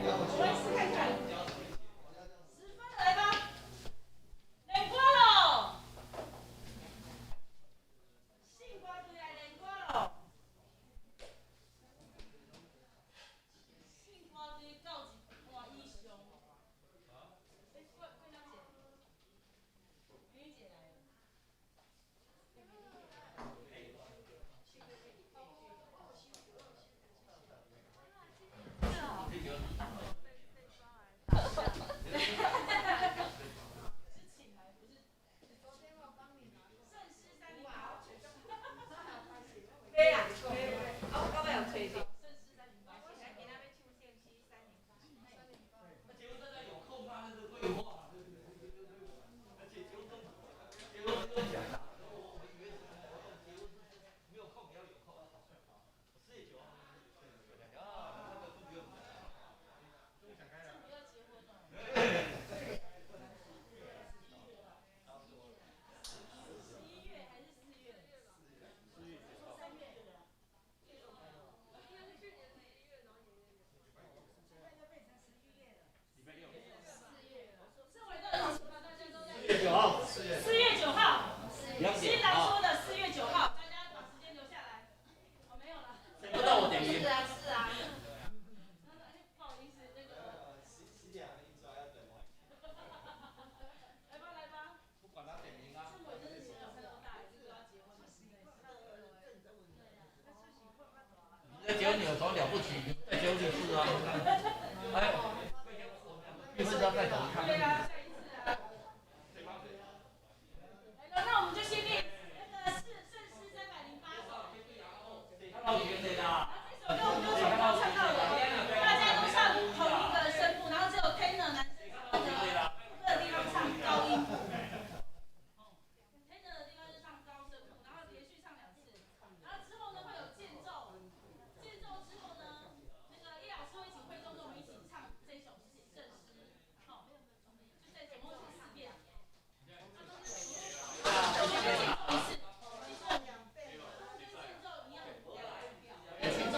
我來試看看。10分了，來吧，練歌囉。聖歌隊來練歌囉。聖歌隊到一半以上。欸，郭郭小姐，美女姐來了。是請來，不是。聖詩308。對呀，啊，我剛剛有吹到。聖詩三零八。我今仔欲唱聖詩三零八。那結婚大家有空嗎？那個對話，對對對對對，而且結婚結婚不用講啦，我以為是結婚沒有空，你要有空。4月9號，啊，那個都不用講。終於要結婚了。11月還是4月？3月。應該是去年11月，然後年年現在就變成11月了。4月。這回到底是大家都在。 4月9號。 4月9號。 2點。新郎說的4月9號，大家把時間留下來。哦，沒有了。誰不到我點名。是啊，是啊。不好意思，那個。10點還沒出來，要等我。來吧，來吧。不管他點名啊。政委真是小看那麼大，這個要結婚了。你在結婚你有什麼了不起？你再結婚就是啊。哎，結婚照帶走看。對啊，下一次啊。來，那我們就先練那個聖詩308首。看到結的啦。這首歌我們就從頭唱到尾，大家都唱同一個聲部，然後只有 tenor 男生那個副歌的地方唱高音部。tenor 的地方就唱高聲部，然後連續唱兩次。然後之後呢會有間奏，間奏之後呢，那個葉老師會請會眾跟我們一起唱這首聖詩，好，就在總共是四遍。我們先間奏一次，其實我們跟間奏一樣，前奏。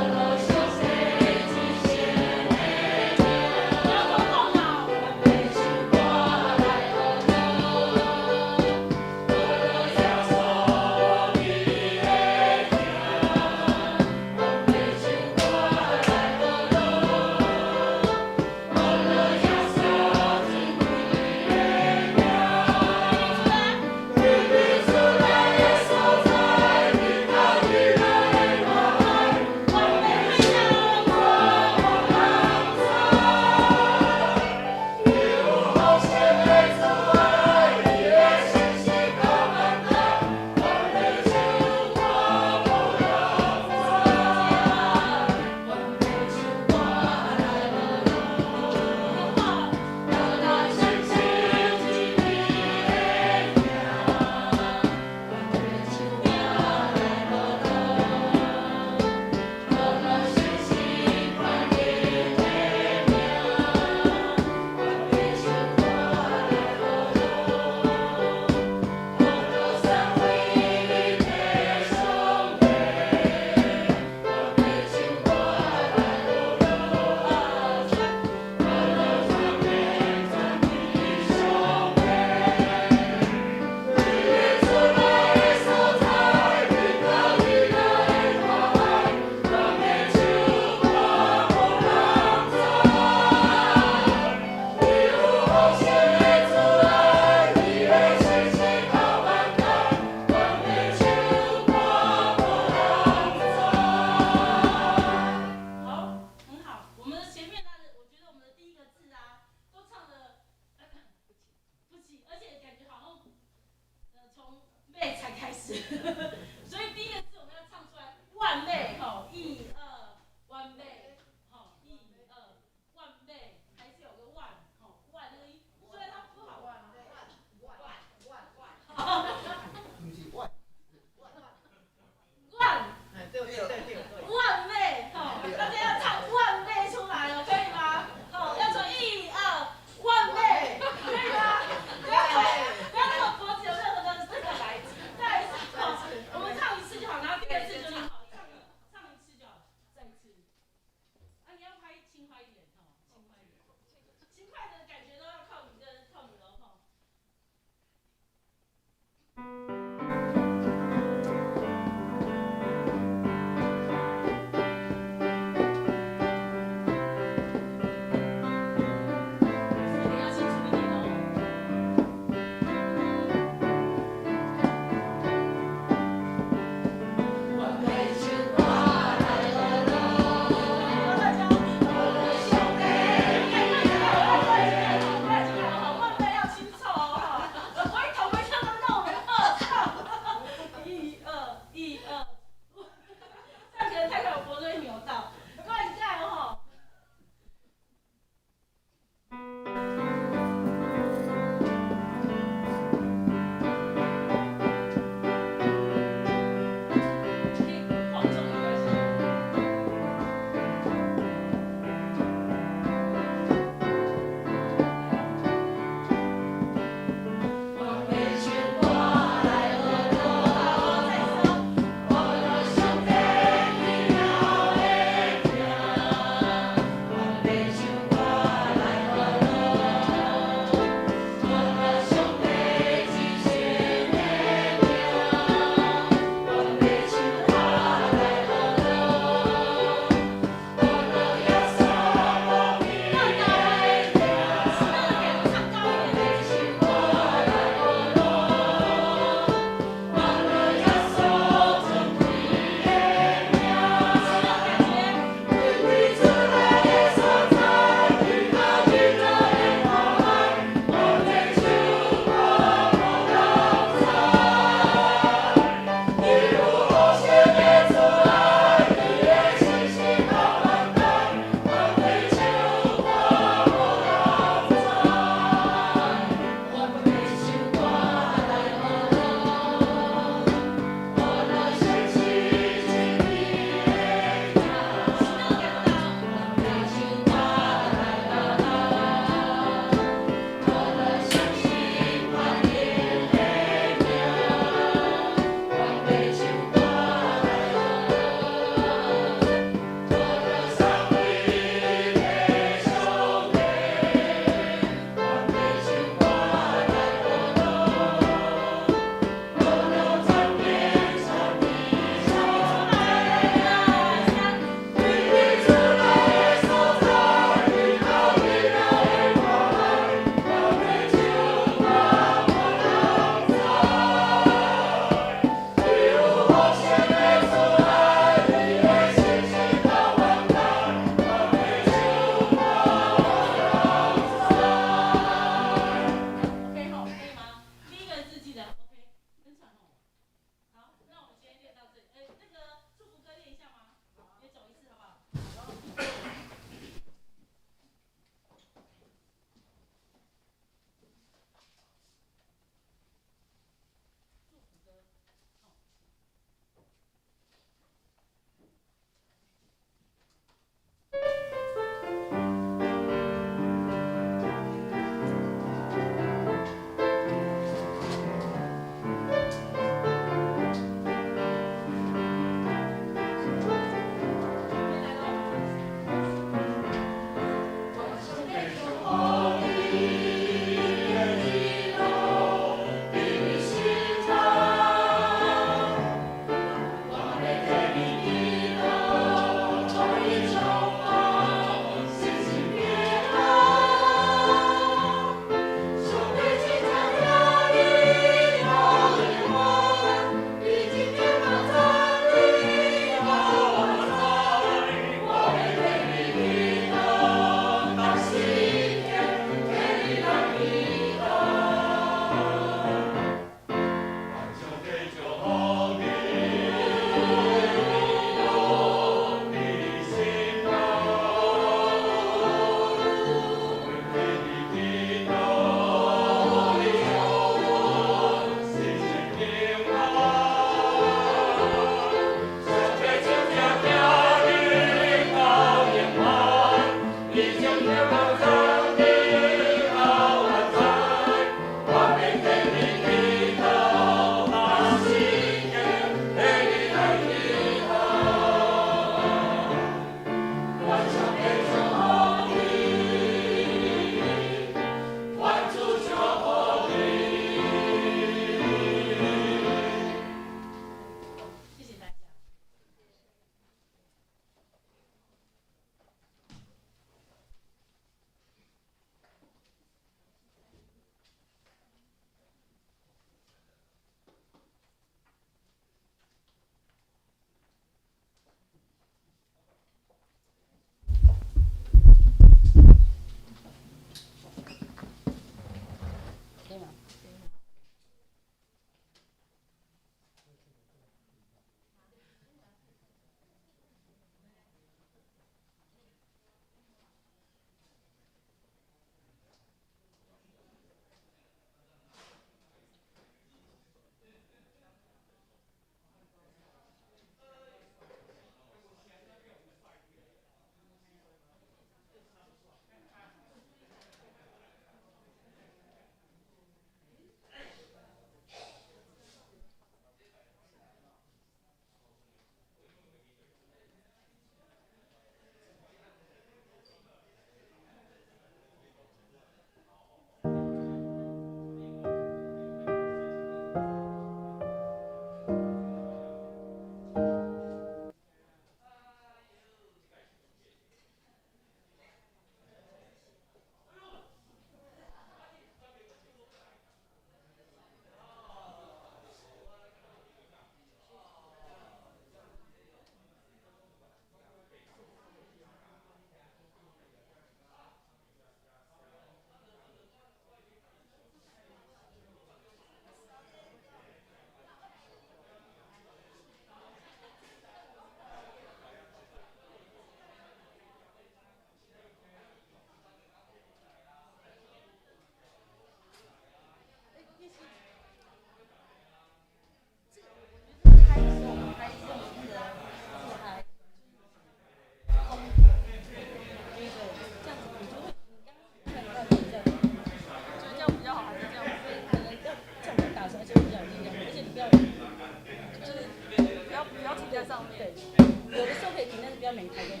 不要每一拍都很。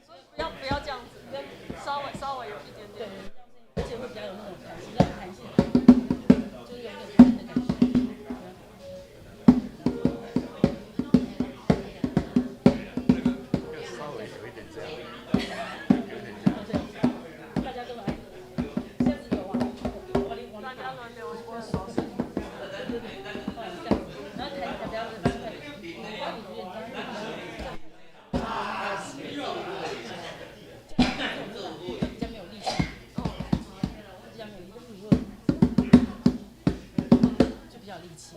所以不要這樣子，稍微有一點點。對，而且會比較有那種彈性，比較有彈性，就是有點彈的感覺。要稍微有一點這樣，有點這樣。對，大家都來，下次有啊，我大家輪流。對對對，這樣子，然後彈起來比較很快，然後你覺得你這樣比較沒有力氣，比較沒有力，就是如果就比較有力氣。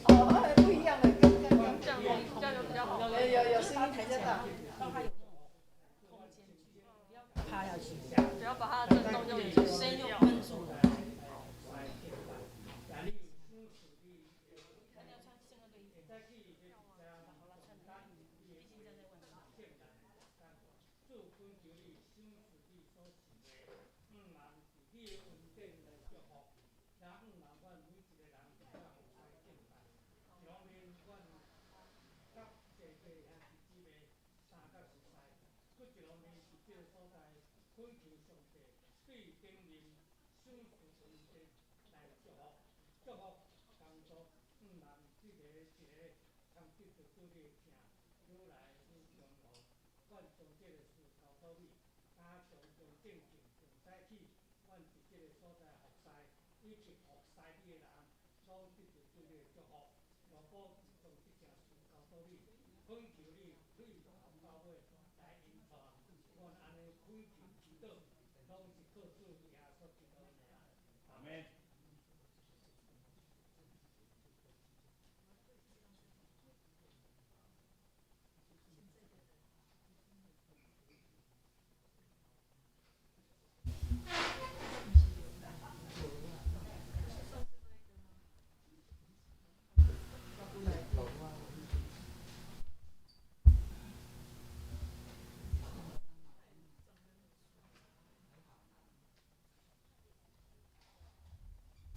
哦，不一樣的，跟剛剛這樣這樣就比較好。有有有聲音比較大。讓它有那種空間，不要趴下去，不要把它的震動就聲音又悶住了。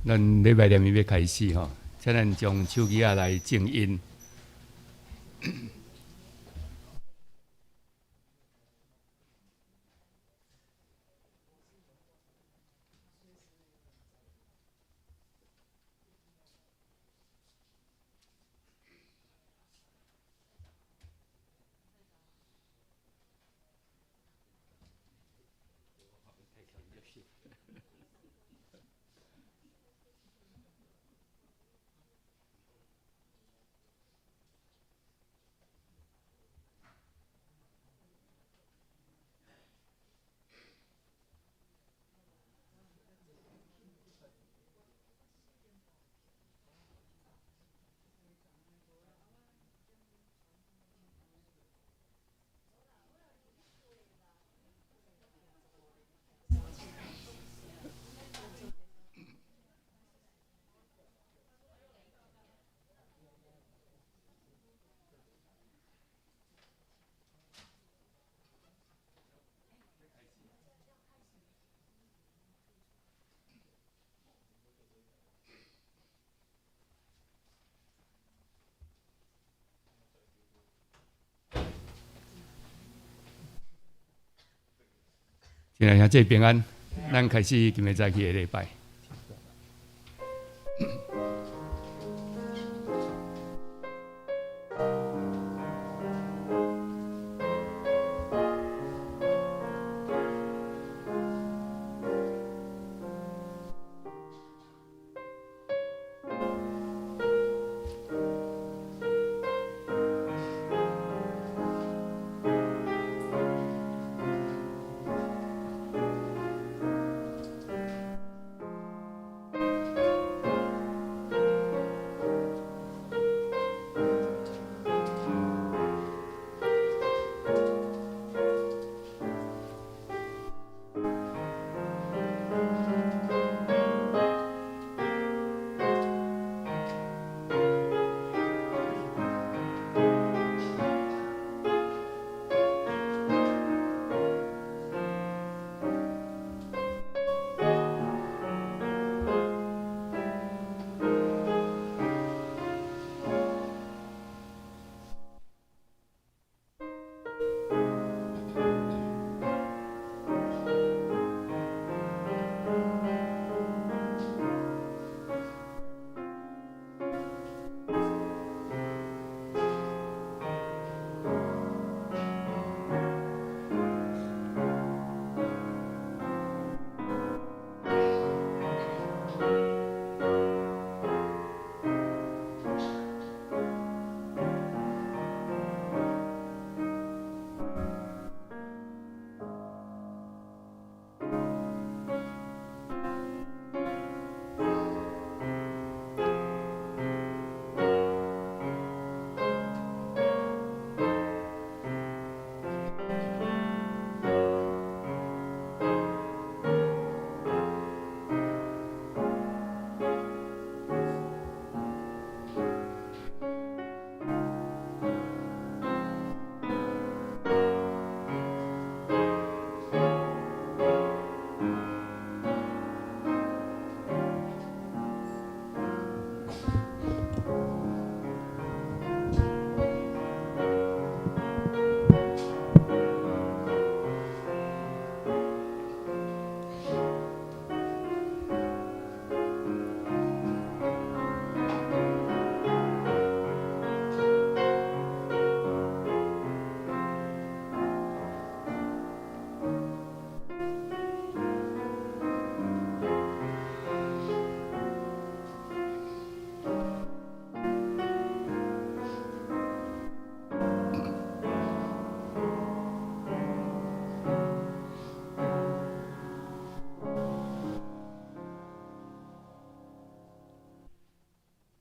咱禮拜念要開始吼，請咱將手機仔來靜音。親愛兄弟平安，咱開始今日早起的禮拜。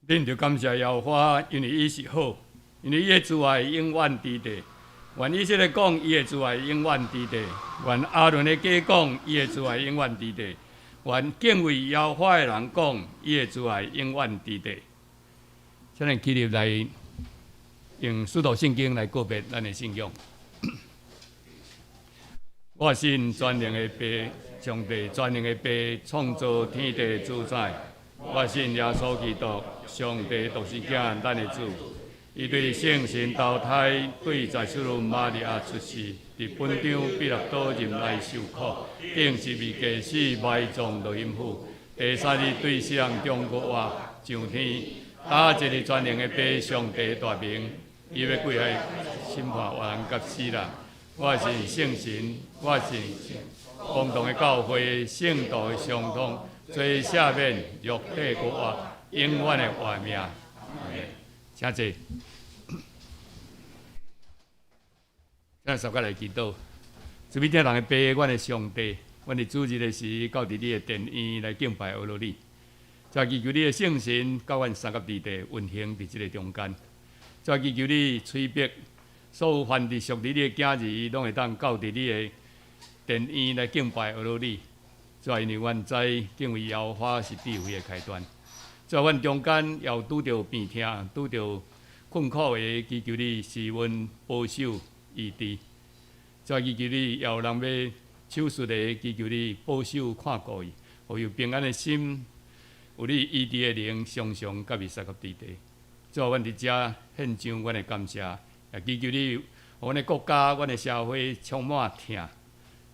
恁著感謝耶和華，因為伊是好，因為伊的慈愛永遠佇地。願以色列講，伊的慈愛永遠佇地；願亞倫的家講，伊的慈愛永遠佇地；願敬畏耶和華的人講，伊的慈愛永遠佇地。請咱起立來用使徒信經來告別咱的信仰。我信全能的父，上帝全能的父，創造天地主宰。我信耶穌基督，上帝獨生囝，咱的主。伊對聖神投胎，對十出路瑪利亞出世，佇本張彼拉多入來受苦，釘十字架死，埋葬落陰府。第三日對死人中復活，上天，搭一日全能的父，上帝大名，伊欲過來審判活人佮死人。我信聖神，我信公同的教會，聖徒的相通，罪赦免，肉體復活，永遠的活命。請坐。咱三個來祈禱。慈悲疼人的父，阮的上帝，阮佇主日的時，到佇你的殿院來敬拜阿羅你。主祈求你的聖神，佮阮相佮佇地運行佇這个中間。主祈求你催逼所有凡佇屬你的囝兒，攏會當到佇你的殿院來敬拜阿羅你。主因為阮知敬畏耶和華是智慧的開端。主阮中間也有拄著病痛、拄著困苦的，祈求你施恩保守醫治。主祈求你，也有人欲手術的，祈求你保守看顧伊，予有平安的心，有你醫治的靈，常常佮伊相佮佇地。主，阮佇遮獻上阮的感謝，也祈求你，予阮的國家、阮的社會充滿疼。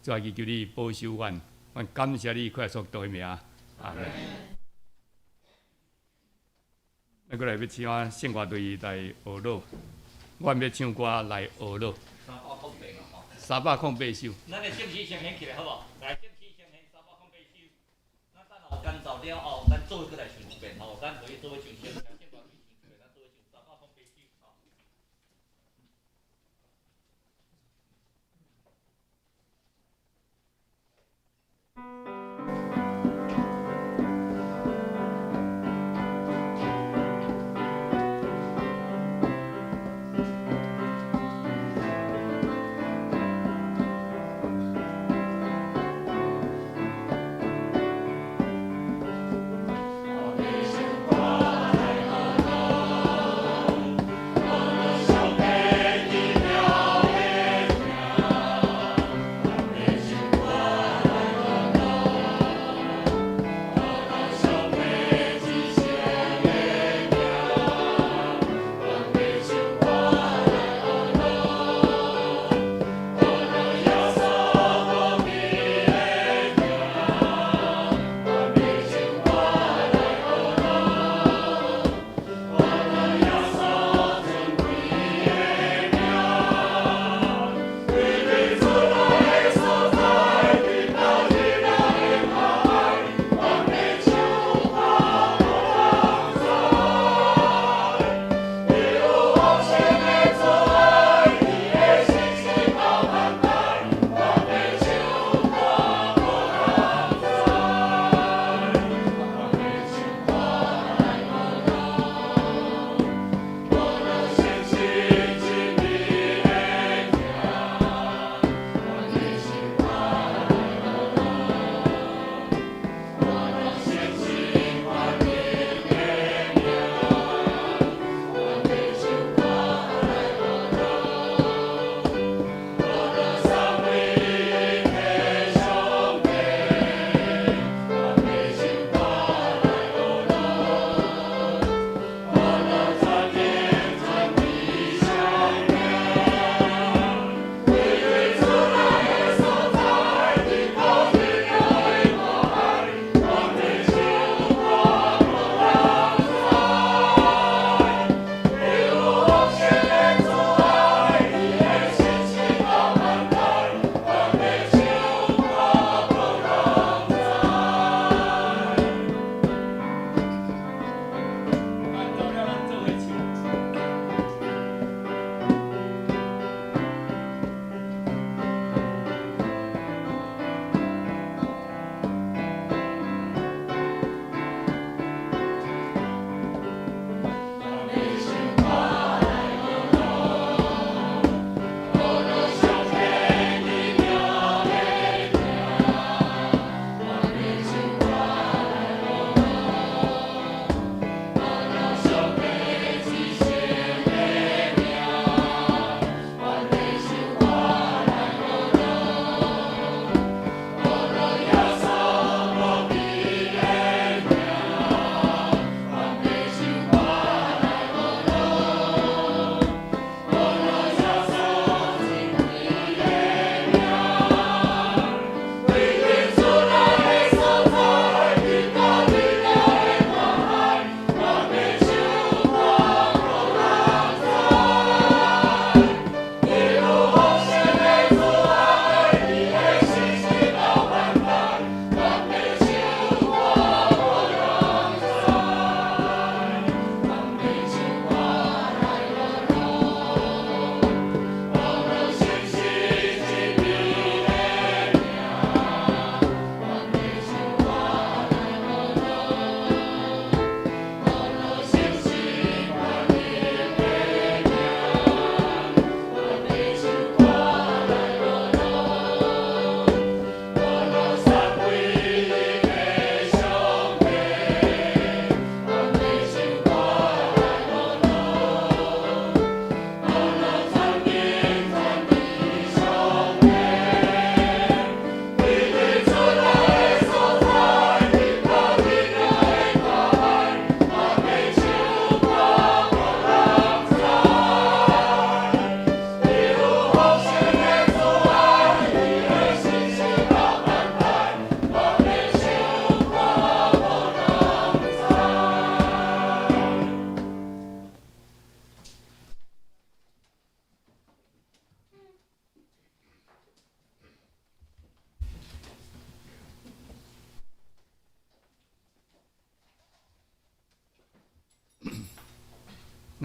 主，祈求你保守阮，阮感謝你，靠耶穌基督的名，阿門。咱閣來欲請聖歌隊來學樂，阮欲唱歌來學樂。308嘛吼。308首。咱的聖詩先獻起來好無？來，聖詩先獻308首。咱等下乾燥了後，咱做伙閣來唱一遍吼。咱可以做伙唱先，聖歌隊唱一遍，咱做伙唱308首吼。我的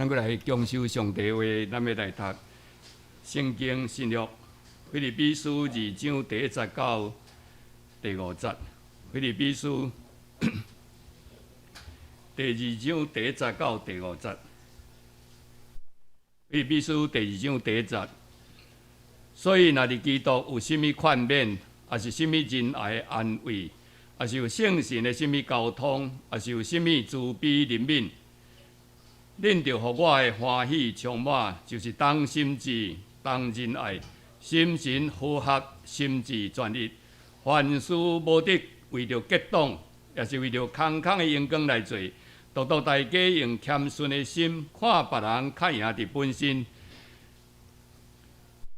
咱閣來享受上帝話，咱欲來讀聖經新約腓立比書二章第一節到第五節。腓立比書第二章第一節到第五節。腓立比書第二章第一節。所以，若佇基督有啥物勸勉，抑是啥物仁愛安慰，抑是有聖神的啥物交通，抑是有啥物慈悲憐憫，恁著予我的歡喜充滿，就是同心志、同仁愛、心神和合、心志專一。凡事無得為著結黨，抑是為著空空的榮光來做，獨獨大家用謙遜的心看別人較贏佇本身。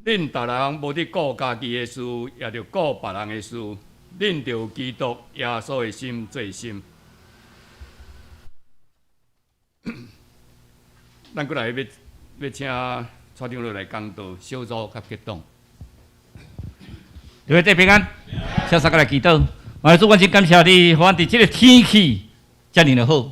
恁逐人無得顧家己的事，也著顧別人的事。恁著有基督耶穌的心做心。咱閣來欲欲請蔡長老來講道，小組佮結黨。各位平安，請大家來祈禱。我主，我真感謝你，予阮佇這个天氣遮爾的好。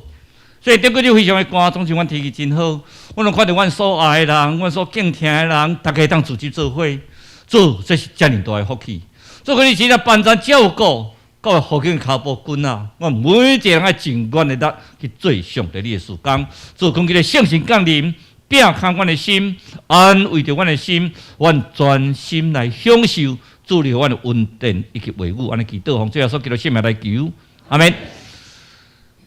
所以頂個月非常的寒，總是阮天氣真好。阮攏看著阮所愛的人，阮所敬疼的人，逐家當組織做伙，主，這是遮爾大的福氣。主，你真正幫咱照顧，各位復興跤步軍啊！阮每一个人愛盡阮的力去做上帝你的事工，主，懇求你聖神降臨，摒空阮的心，安慰著阮的心，阮專心來享受主你予阮的恩典以及話語，按呢祈禱，奉主耶穌基督聖名來求，阿們。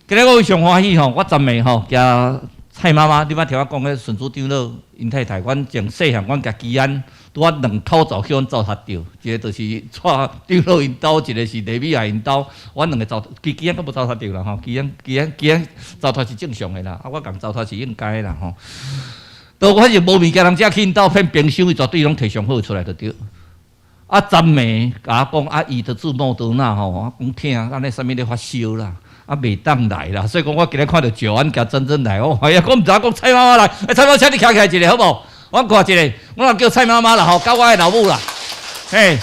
今日我非常歡喜吼，我昨暝吼共蔡媽媽，你捌聽我講彼順子長老𪜶太太，阮從細漢阮共基安拄仔兩口灶予阮糟蹋著，一个就是蔡長老𪜶兜，一个是雷米亞𪜶兜，阮兩个糟其基安閣無糟蹋著啦吼，基安基安基安糟蹋是正常的啦，啊我共糟蹋是應該的啦吼。都反正無物件，人遮去𪜶兜騙冰箱，伊絕對攏提上好出來就對。啊，昨暝共我講啊，伊著注莫德納吼，我講疼，按呢啥物咧發燒啦。啊，袂當來啦，所以講我今日看著石安共珍珍來，我哎呀，我毋知影講蔡媽媽來，欸，蔡媽媽，請你徛起來一下好無？我看一下，我若叫蔡媽媽啦吼，佮我的老母啦，嘿，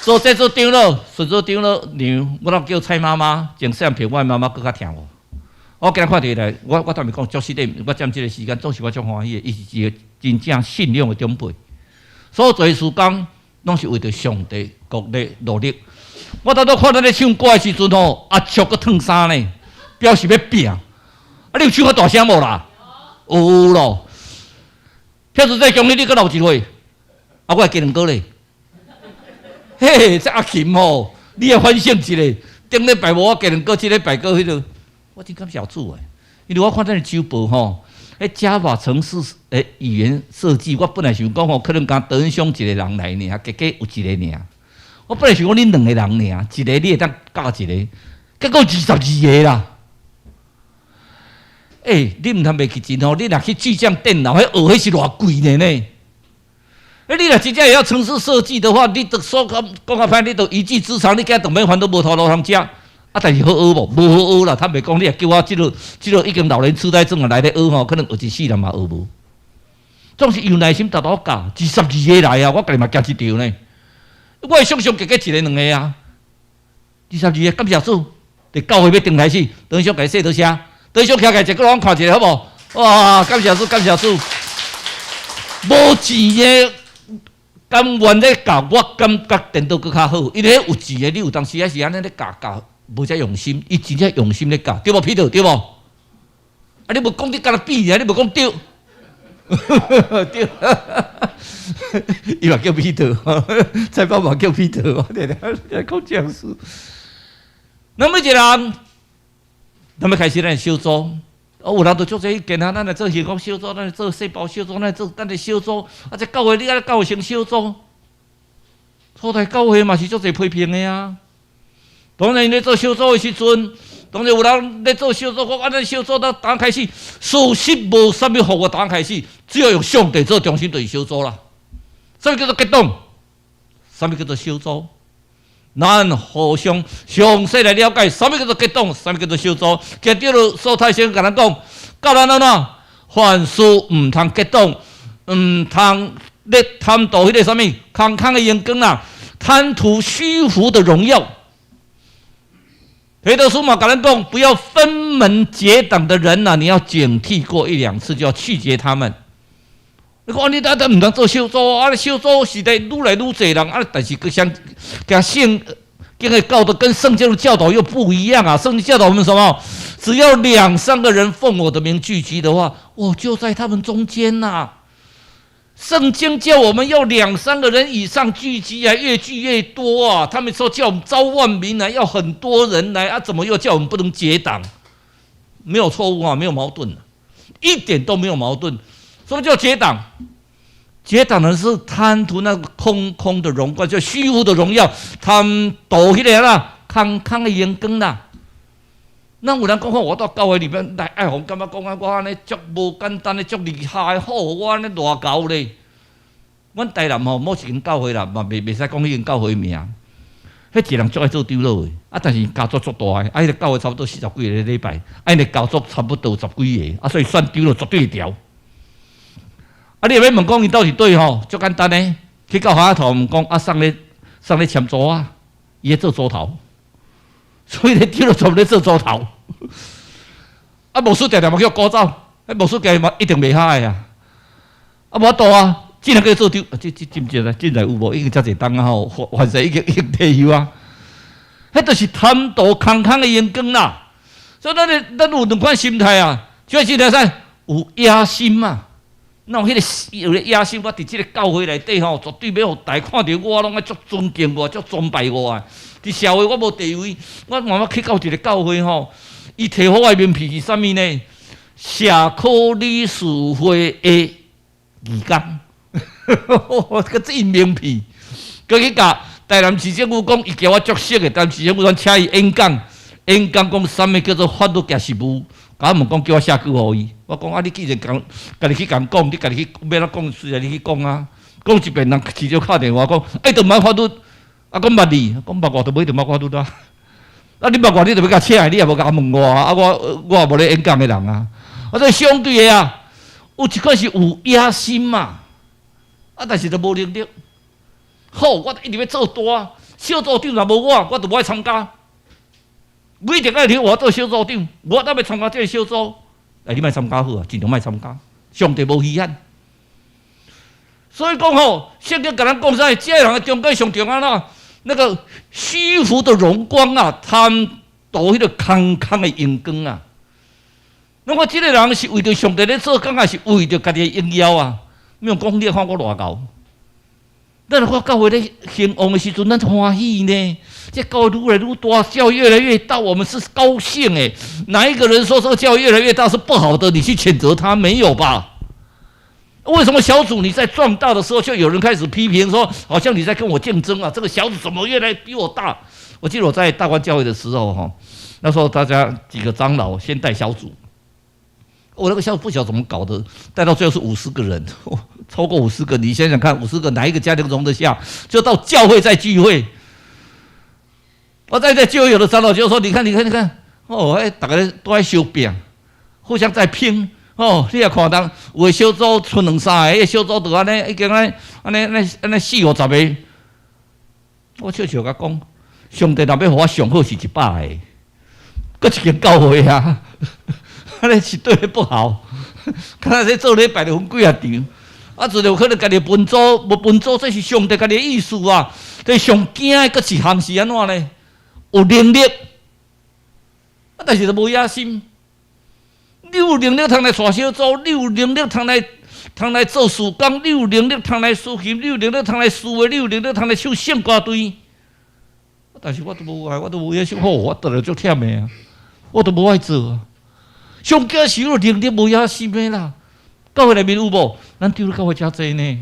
做這做長老，順做長老娘，我若叫蔡媽媽，從細漢陪我的媽媽閣較疼我。我今日看著伊來，我我坦白講，足實的，我佔這个時間總是我足歡喜的，伊是一个真正信仰的長輩，所做的事工攏是為著上帝國咧努力。我拄拄看咱咧唱歌的時陣吼，阿叔閣脫衫呢，表示欲拼。啊，你有唱較大聲無啦？有咯。票子這恭喜你閣老一歲，啊，我會加兩個咧。嘿，這阿琴吼，你也反省一下，頂禮拜無我加兩個，這禮拜閣彼个，我真感謝主的，因為我看咱的周報吼，彼 Java 程式的語言設計，我本來想講吼，可能敢德恩兄一個人來爾，結果有一個爾。我本來想講恁兩個人爾，一個你會當教一個，結果22個啦。欸，你毋通袂記真吼，你若去巨匠電腦，彼學彼是偌貴的呢？欸，你若真正會曉程式設計的話，你著說講講較歹，你著一技之長，你今當免煩都無頭路通食。啊，但是好學無？無好學啦。坦白講，你若叫我這个這个已經老年痴呆症啊來咧學吼，可能學一世人嘛學無。總是有耐心沓沓教，22個來啊，我家己嘛驚一跳呢。我會想象結果一个兩个啊，22個感謝主，佇教會欲登台時，等下共伊說多聲，等下徛起來一個人看一下好無？哇，感謝主，感謝主，無錢的甘願咧教，我感覺顛倒閣較好，因為彼有錢的，你有當時抑是按呢咧教教，無遮用心，伊真正用心咧教，對無？彼得，對無？啊，你無講你敢若比爾，你無講對。對，伊嘛叫彼得，蔡爸嘛叫彼得，我定定講這樣事。那每一個人，咱欲開始咱的小組，哦，有人就足濟意見啊，咱來做幸福小組，咱來做細胞小組，咱來做咱的小組，啊，這教會你愛教會成小組，初代教會嘛是足濟批評的啊。當然，咧做小組的時陣，當然有人咧做小組，講按呢小組，咱剛開始，事實無啥物方法剛開始，只要用上帝做中心，就是小組啦。啥物叫做結黨？啥物叫做小組？咱互相詳細來了解，啥物叫做結黨？啥物叫做小組？今日蘇太先共咱講，教咱按怎凡事毋通結黨，毋通咧貪圖彼个啥物空空的榮光啦，貪圖虛浮的榮耀。彼得書嘛，共咱講，不要分門結黨的人吶，你要警惕過一兩次，就要拒絕他們。你講你等等毋通做小組，啊，小組實在愈來愈濟人，啊，但是閣相佮聖經的教導跟聖經的教導又不一樣啊！聖經教導我們什麼？只要兩三個人奉我的名聚集的話，我就在他們中間吶。聖經叫我們要兩三個人以上聚集啊，越聚越多啊。他們說叫我們招萬民來，要很多人來啊，怎麼又叫我們不能結黨？沒有錯誤啊，沒有矛盾，一點都沒有矛盾。什麼叫結黨？結黨的是貪圖那個空空的榮光，叫虛無的榮耀，貪圖彼個啦，空空的榮光啦。那有人講講，我到教會裡面來，愛予感覺講啊，我按呢足無簡單的，足厲害，好，我按呢偌𠢕咧。阮台南吼，某一間教會啦，嘛袂使講彼間教會名。彼一個人足愛做長老的，啊，但是家族足大的，啊，彼個教會差不多四十幾個禮拜，啊，𪜶的家族差不多有十幾個，啊，所以選長老絕對會牢。啊，你若欲問講伊佗佇佗吼，足簡單的，去到學校問講啊，啥咧啥咧簽組啊，伊咧做組頭，所以咧長老全部咧做組頭。啊，牧師定定嘛去予趕走，彼牧師家嘛一定袂合的啊。啊，無法度啊，這個叫做長，這這真正啊，真在有無？已經遮濟冬啊吼，凡勢已經退休啊。彼就是貪圖空空的榮光啦。所以咱有兩款心態啊，這款心態啥？有野心嘛。那有彼個有個野心，我佇這個教會內底吼，絕對欲予大家看著我，攏愛足尊敬我，足崇拜我啊！佇社會我無地位，我慢慢去到一個教會吼，伊提予我的名片是啥物呢？社科理事會的義工，閣這名片，閣去共台南市政府講，伊叫我足熟的，台南市政府講請伊演講，演講講啥物叫做法律加實務，共我問講叫我寫句予伊，我講啊，你既然共家己去共講，你家己去欲按怎講，隨便你去講啊。講一遍人市長敲電話講，欸，都毋捌法律，啊，講捌你，講捌我都無一定捌法律啊。啊，你捌我，你就欲共請來，你也無共問我啊，啊，我也無咧演講的人啊。啊，這相對的啊，有一款是有野心嘛，啊，但是就無能力。好，我一直欲做大，小組長若無我，我就無愛參加。每一定愛留我做小組長，我都欲參加這個小組。哎，你莫參加好啊，盡量莫參加，上帝無稀罕。所以講吼，聖經共咱講啥？這個人的中間上重要啦，那個虛浮的榮光啊，貪圖彼個空空的榮光啊。那我這個人是為著上帝咧做工，還是為著家己的榮耀啊？沒有講你看我偌𠢕。咱若看教會咧興旺的時陣，咱歡喜呢。這教會愈來愈大，教會越來越大，我們是高興誒。哪一個人說這個教會越來越大是不好的？你去譴責他沒有吧？為什麼小組你在壯大的時候，就有人開始批評說，好像你在跟我競爭啊？這個小組怎麼越來比我大？我記得我在大觀教會的時候，哈，那時候大家幾個長老先帶小組，我那個小組不曉得怎麼搞的，帶到最後是五十個人，超過五十個，你想想看，五十個哪一個家庭容得下？就到教會在聚會，我在教會有的長老就說：“你看，你看，你看，哦，哎，大家都愛相拚，互相在拼。哦，你也看當有的小組賰兩三个，彼個小組就按呢，已經按呢按呢按呢按呢四五十个。我笑笑共講，上帝若欲予我上好是100个，閣一間教會啊，按呢是對你不好。敢若這做禮拜就分幾仔場，啊，就有可能家己分組，無分組，這是上帝家己的意思啊。這上驚的閣一項是按怎呢？有能力，啊，但是就無野心。你有能力通來帶小組，你有能力通來做事工，你有能力通來司琴，你有能力通來司會，你有能力通來唱聖歌隊。但是我都無愛，我都無野心，好，我倒來足忝的啊，我都無愛做啊。上驚是有能力無野心的啦。教會內面有無？咱長老教會誠濟呢。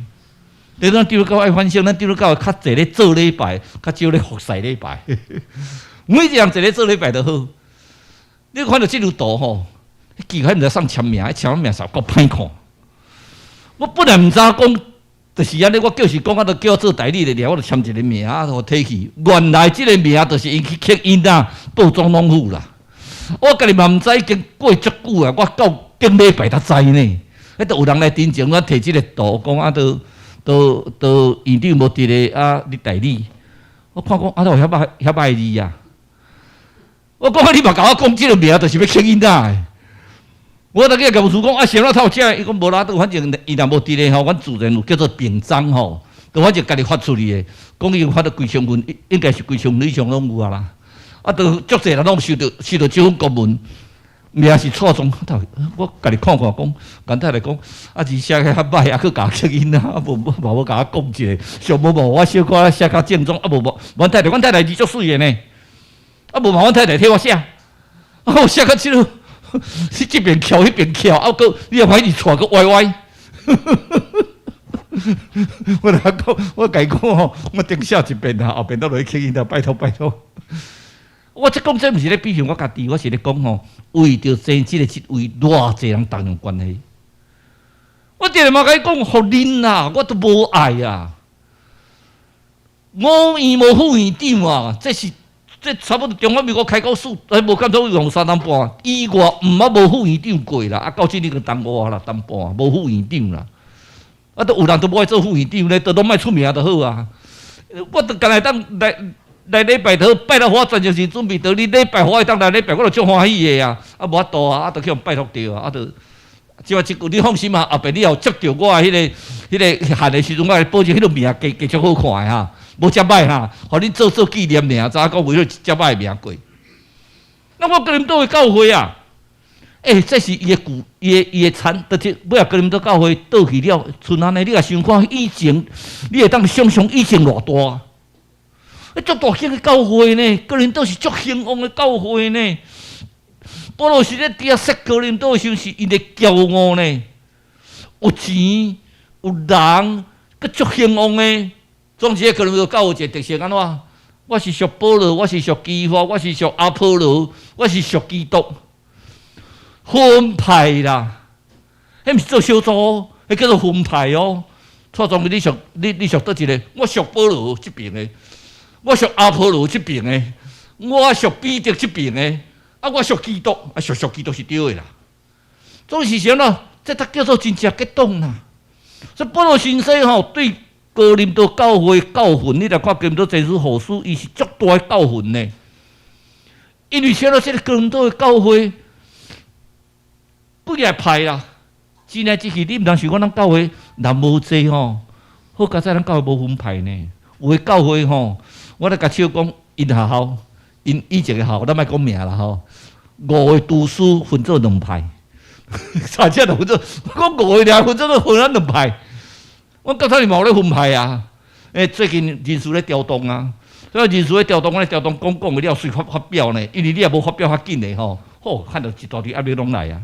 對，咱長老教會愛反省，咱長老教會較濟咧做禮拜，較少咧服侍禮拜。每一個人坐咧做禮拜就好。你看著這張圖吼，奇怪毋知啥簽名，簽名實夠歹看。我本來毋知講，就是按呢，我叫是講啊，就叫我做代理的，我就簽一个名啊，予提去。原來這个名就是𪜶去刻印啊，報總統府啦。我家己嘛毋知，已經過足久啊，我到頂禮拜才知呢。彼都有人來陳情，我提這个圖，講啊，都都都院長無佇咧啊，你代理。我看講啊，都有遐歹遐歹字啊。我講你嘛共我講這个名，就是欲吸囡仔的。我逐日共牧師講啊，啥物頭這？伊講無啦，反正伊若無佇咧吼，阮自然有叫做平章吼，就反正家己發出去的，講已經發了幾千份，應該是幾千份以上攏有啊啦。啊，都足濟人攏收到這份公文，名是錯綜。我家己看看講，簡單來講，啊字寫較歹，啊閣共刻音啊，無無嘛無共我講一下，上無無我小可寫較正宗，啊無無，阮太太字足媠的呢，啊無嘛阮太太替我寫，啊我寫較這个。是這邊翹彼邊翹，啊閣你若歹字錯閣歪歪。我來講，我共伊講吼，我頂寫一遍啊，後邊都落去刻音啦，拜託拜託。我這講這毋是咧比喻我家己，我是咧講吼，為著爭這个職位，偌濟人動用關係。我定定嘛共伊講，予恁啊，我都無愛啊。五院無副院長啊，這是。這差不多中華民國開國史，還無減少用三冬半，以外毋捌無副院長過啦。啊，到這裡個冬外啦，冬半無副院長啦。啊，都有人都無愛做副院長咧，都攏莫出名就好啊。我都干焦會當來來禮拜頭拜到我全精神準備，到你禮拜我會當來禮拜，我就足歡喜的啊。啊，無法度啊，啊，就去予拜託著啊，啊，就這擺這句你放心啊，後壁你也有接著我的彼个函的時陣，我會保證彼个名加加足好看的哈。無遮歹哈，予恁做做紀念爾，知影講為了遮歹名過。那我哥林多的教會啊，欸，這是伊的舊，伊的產，就是尾仔哥林多教會倒去了，賰按呢，你若想看以前，你會當想象以前偌大。欸，足大間的教會呢，哥林多是足興旺的教會呢。保羅是咧佇遐說哥林多的時陣，是𪜶的驕傲呢，有錢有人，閣足興旺的。總之，哥林多教會一个特色按怎？我是屬保羅，我是屬基法，我是屬阿波羅，我是屬基督。分派啦，彼毋是做小組，彼叫做分派哦。錯總你屬你屬佗一个？我屬保羅這邊的，我屬阿波羅這邊的，我屬彼得這邊的，啊，我屬基督，啊，屬基督是對的啦。總是啥喏？這才叫做真正結黨啦。所以保羅先生吼對哥林多教會教訓，你來看哥林多前書後書，伊是足大的教訓呢。因為啥喏？這个哥林多的教會幾个派啦，真來真去，你毋通想講咱教會人無濟吼，好佳哉咱教會無分派呢。有的教會吼，我咧共笑講，𪜶學校，𪜶以前的學校，咱莫講名啦吼。五个廚師分做兩派，啥只就分做，講五个爾分做分咱兩派。阮教堂裡嘛有咧分派啊！欸，最近人事咧調動啊，所以人事咧調動，阮咧調動講講的了隨發發表呢，因為你若無發表較緊的吼，好，看著一大堆壓力攏來啊。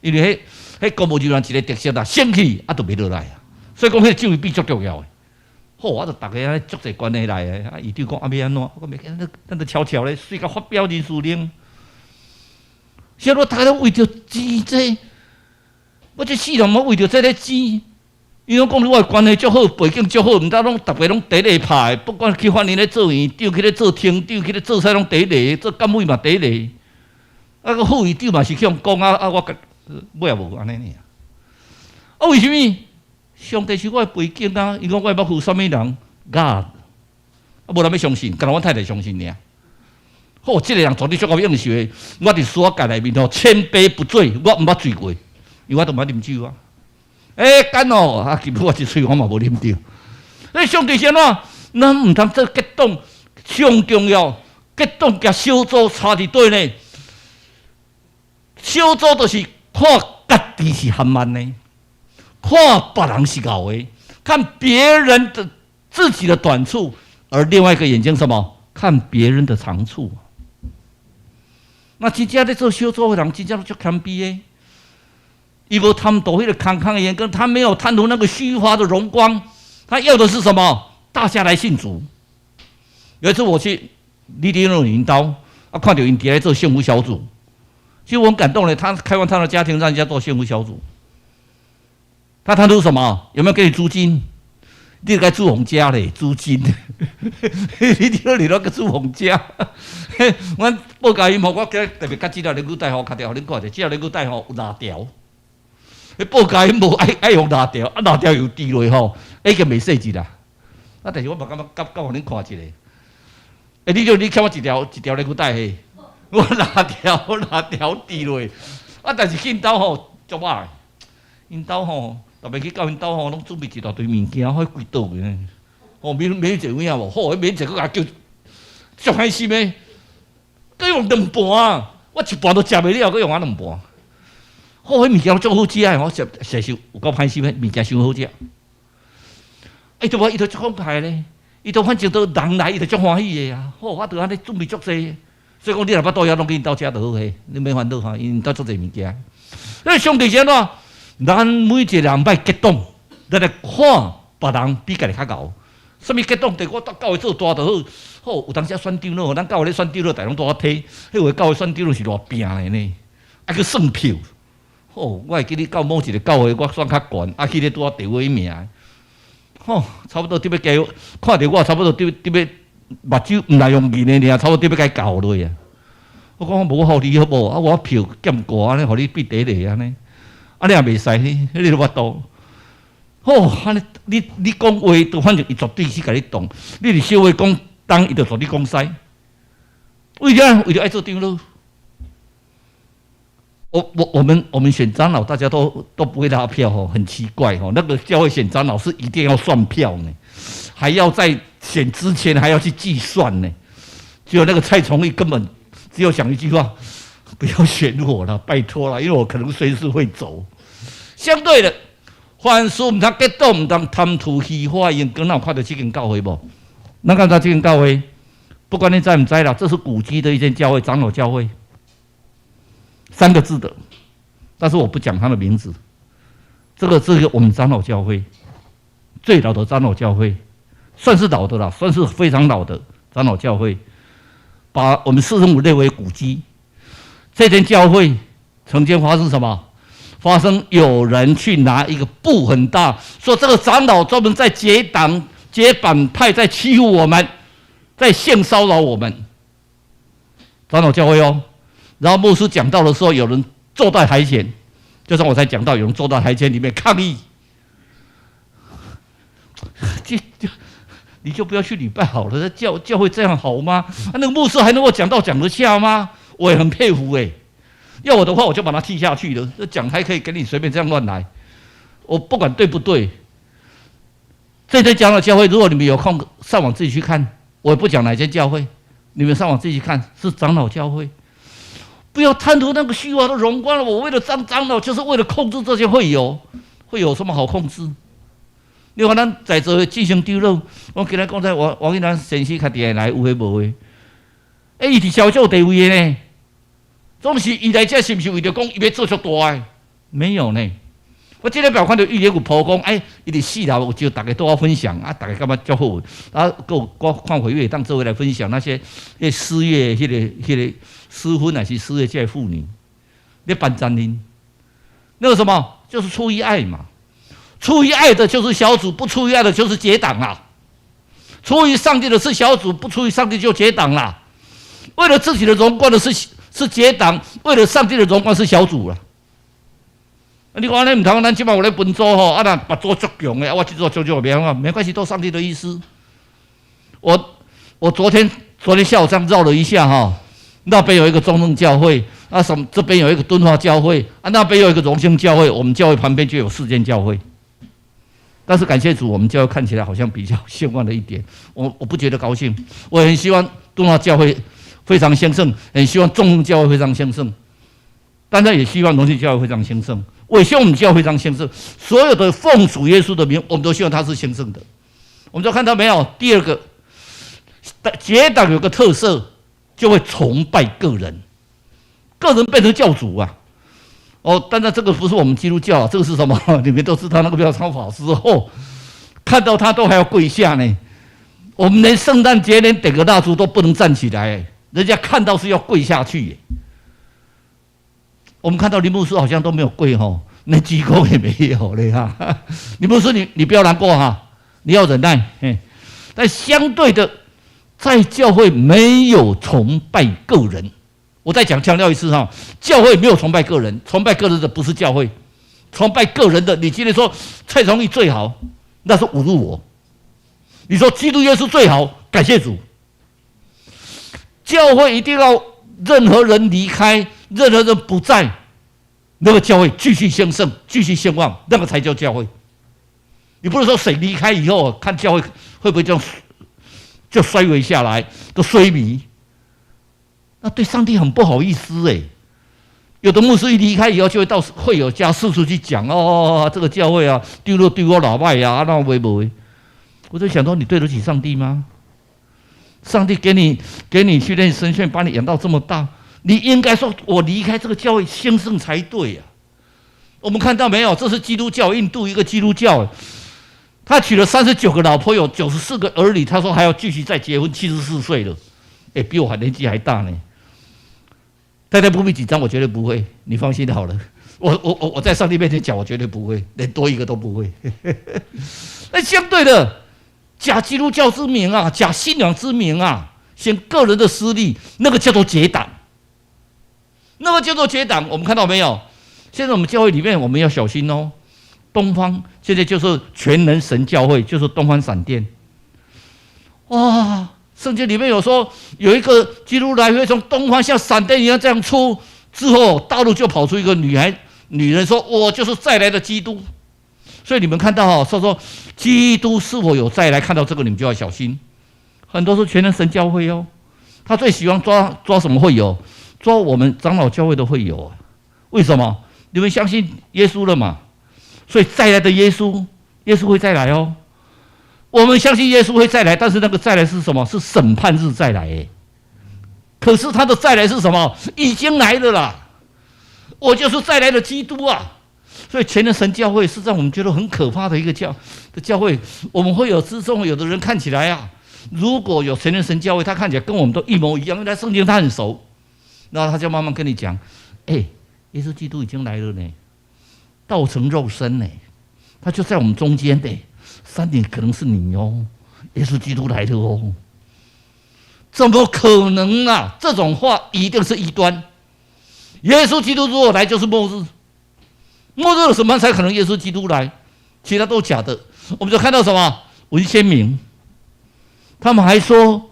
因為彼公務人員一个特色啦，升去啊，就袂落來啊。所以講，彼个指揮比足重要的。好，啊，就逐个按呢足濟關係來的，啊，院長講啊，欲按怎？我講袂緊，咱就悄悄咧，隨共發表人事令。啥物逐个攏為著錢這，我這世人嘛為著這个錢。伊攏講我的關係足好，背景足好，毋知攏逐个攏佇咧拍的，不管去法院咧做院長，去咧做廳長，去咧做啥攏佇咧，做監委嘛佇咧。啊，閣副院長嘛是去予講啊啊！我尾仔無按呢爾。啊，為啥物？上帝是我的背景啊！伊講我會捌負啥物人？God，啊，無人欲相信，干焦阮太太相信爾。好，這个人絕對足夠應酬的。我佇書仔界內面吼，千杯不醉，我毋捌醉過，因為我都毋捌啉酒啊。欸，干哦！啊，其實我一喙我嘛無啉著。所以上帝是按怎？咱毋通做結黨，上重要結黨佮小組差佇佗呢？小組就是看家己是含慢的，看別人是𠢕的，看別人的自己的短處，而另外一個眼睛什麼？看別人的長處。那真正咧做小組的人，真正攏足謙卑的。伊無貪圖彼个空空的眼光，他沒有貪圖那個虛華的榮光，他要的是什麼？大家來信主。有一次我去李天禄𪜶兜，啊，看著𪜶佇咧做幸福小組，其實我很感動咧。他開放他的家庭，讓人家做幸福小組。他貪圖什麼？有沒有給你租金？你該住予人食咧，租金。你聽你那個住予人食。阮報價音吼，我今日特別佮這條連褲帶吼，較條予恁看者，這條連褲帶吼有蠟條。彼報價因無愛愛用蠟條，啊蠟條又滴落吼，已經袂細緻啦。啊，但是我嘛感覺佮予恁看一下。欸，你就你欠我一條一條連褲帶嘿。我若條若條跌落，啊！但是𪜶兜吼足歹，𪜶兜吼逐擺去到𪜶兜吼，攏準備一大堆物件，彼規桌的。吼，免免坐有影無？好，彼免坐閣共叫，足開心的。閣用兩盤，我一盤都食袂了，閣用啊兩盤。好，彼物件足好食的，我食實是有夠歹心的，物件傷好食。伊都無，伊都足慷慨咧，伊都反正都人來，伊就足歡喜的啊。好，我著按呢準備足濟。所以講，你若捌到遐，攏去𪜶兜食就好嘿，你免煩惱哈，𪜶兜足濟物件。所以上帝是按怎？咱每一個人愛結黨，咱來看別人比家己較𠢕。啥物結黨？第我教會做大就好。好，有當時選長老，咱教會咧選長老，逐家攏拄仔提。彼有的教會選長老是偌拼的呢？愛去算票。好，我會記得到某一個教會，我選較懸，啊，彼个拄仔第尾名。吼，差不多得欲加，看著我差不多得得欲目睭毋來用銀的爾，差不多得欲共伊咬落啊！我講無予你好無？啊，我票減懸按呢，予你變第一個按呢，按呢也袂使，你都無法度。好，按呢你你講話，都反正伊絕對去共你擋。你佇小會講東，伊就絕對講西。為啥？為著愛做長老。我們選長老，大家都不會拉票吼，很奇怪吼。那個教會選長老是一定要算票呢，還要在選之前還要去計算呢。只有那個蔡崇義根本只有想一句話：不要選我了，拜託了，因為我可能隨時會走。相對的，凡事毋通結黨，毋通貪圖虛華，眼光。咱有看著這間教會無？咱看著這間教會，不管你知毋知啦，這是古蹟的一間教會，長老教會。三個字的，但是我不講他的名字。這個我們長老教會最老的長老教會，算是老的了，算是非常老的長老教會，把我們市政府列為古蹟。這間教會曾經發生什麼？發生有人去拿一個布很大，說這個長老專門在結黨、結黨派，在欺負我們，在性騷擾我們。長老教會哦。然後牧師講道的時候，有人坐在台前，就像我才講到，有人坐到台前裡面抗議。這你就不要去禮拜好了，教會這樣好嗎？啊，那個牧師還能夠講道講得下嗎？我也很佩服哎。要我的話，我就把他踢下去了。這講台可以給你隨便這樣亂來，我不管對不對。這間長老教會，如果你們有空上網自己去看，我也不講哪間教會，你們上網自己去看，是長老教會。不要貪圖那個虛華的榮光了。我為了當長老，就是為了控制這些會友，會有什麼好控制？你看咱在座的進行長老，我今日講在我我跟咱先生較佇來有的無的，欸，伊佇社會有地位的呢。總是伊來這是毋是為著講伊欲做足大的？沒有呢。我這禮拜看著伊咧有 po 講，欸，伊佇四樓有招逐家拄仔分享，啊，逐家感覺足好。啊，閣有我看會會當做伙來分享那些彼失業彼個失婚還是失業這個婦女，咧辦餐飲，那個什麼，就是出於愛嘛。出於愛的就是小組，不出於愛的就是結黨啦。出於上帝的是小組，不出於上帝就結黨啦。為了自己的榮光的是結黨，為了上帝的榮光是小組啦。你講按呢毋通，咱這擺有咧分組吼，啊，若別組足強的，啊，我這組足弱袂啊，沒關係，都上帝的意思。我昨天下午這樣繞了一下哈，那邊有一個中正教會，啊什麼這邊有一個敦化教會，啊那邊有一個榮興教會，我們教會旁邊就有四間教會。但是感謝主，我們教會看起來好像比較興旺了一點。我不覺得高興，我很希望敦化教會非常興盛，很希望中正教會非常興盛，當然也希望榮興教會非常興盛。我也希望我們教會非常興盛。所有的奉主耶穌的名，我們都希望他是興盛的。我們就看到沒有？第二個，結黨有個特色，就會崇拜個人，個人變成教主啊。哦，當然這個不是我們基督教啊，這個是什麼？你們都知道那個妙超法師哦，看到他都還要跪下呢。我們連聖誕節連點個蠟燭都不能站起來，人家看到是要跪下去。我們看到林牧師好像都沒有跪吼，那鞠躬也沒有嘞哈。林牧師，你不要難過哈，你要忍耐。但相對的，在教會沒有崇拜個人。我再講強調一次哈，教會沒有崇拜個人，崇拜個人的不是教會，崇拜個人的，你今天說蔡崇義最好，那是侮辱我。你說基督耶穌最好，感謝主。教會一定要任何人离开，任何人不在，那个教会继续兴盛，继续兴旺，那个才叫教会。你不能说谁离开以后，看教会会不会这样就衰微下来，都衰微，那对上帝很不好意思哎。有的牧师一离开以后，就会到会友家四处去讲哦，这个教会啊，丢了丢我老外呀，那会不会？我就想说，你对得起上帝吗？上帝给你训练神学，把你养到这么大，你应该说我离开这个教会兴盛才对呀。我们看到没有？这是基督教，印度一个基督教，他娶了39个老婆，有94个儿女。他说还要继续再结婚，74岁了，哎，比我还年纪还大呢。大家不必紧张，我绝对不会，你放心好了。我在上帝面前讲，我绝对不会，连多一个都不会。那相对的，假基督教之名啊，假信仰之名啊，显个人的私利，那个叫做结党，那个叫做结党。我们看到没有？现在我们教会里面，我们要小心哦。东方现在就是全能神教会，就是东方闪电。哇！圣经里面有说，有一个基督来会从东方像闪电一样这样出，之后大陆就跑出一个女孩女人说：“我就是再来的基督。”所以你们看到哈，说基督是否有再来？看到这个你们就要小心。很多是全能神教会哦，他最喜欢抓什么会友？抓我们长老教会的会友啊？为什么？你们相信耶稣了嘛？所以再来的耶稣，耶稣会再来哦。我们相信耶稣会再来，但是那个再来是什么？是审判日再来。可是他的再来是什么？已经来了啦！我就是再来的基督啊！所以全能神教会是让我们觉得很可怕的一个教的教会。我们会友之中，有的人看起来啊，如果有全能神教会，他看起来跟我们都一模一样，因为他圣经他很熟，然后他就慢慢跟你讲：“哎，耶稣基督已经来了呢，道成肉身呢，他就在我们中间的。”三点可能是你哦，耶稣基督来的哦，怎么可能啊？这种话一定是异端。耶稣基督如果来就是末日，末日的审判才可能耶稣基督来，其他都假的。我们就看到什么文鲜明，他们还说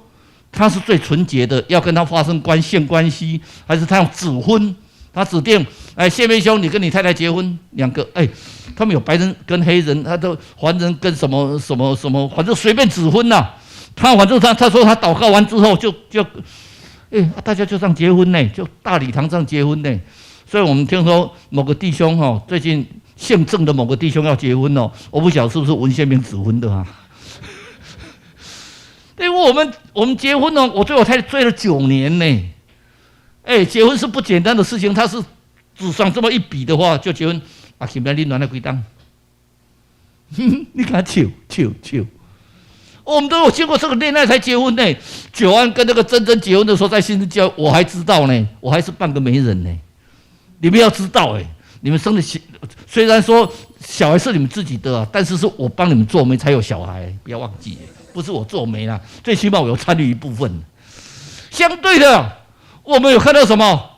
他是最纯洁的，要跟他发生性关系，还是他用指婚？他指定，哎，谢明兄，你跟你太太结婚，两个，哎，他们有白人跟黑人，他都黄人跟什么什么什么，反正随便指婚呐。他反正他说他祷告完之后就，哎，大家就这样结婚呢，就大礼堂这样结婚呢。所以我们听说某个弟兄哈，最近姓郑的某个弟兄要结婚哦，我不晓得是不是文鲜明指婚的啊？因为我们结婚呢，我追我太太追了9年呢。哎，结婚是不简单的事情，他是纸上这么一笔的话就结婚。啊，前面你恋爱几冬？你看笑笑笑，我们都有经过这个恋爱才结婚呢。九安跟那个珍珍结婚的时候，在新教，我还知道呢，我还是半个媒人呢。你们要知道，哎，你们生的小，虽然说小孩是你们自己的，但是是我帮你们做媒才有小孩，不要忘记，不是我做媒啦，最起码我有参与一部分。相对的，我们有看到什么？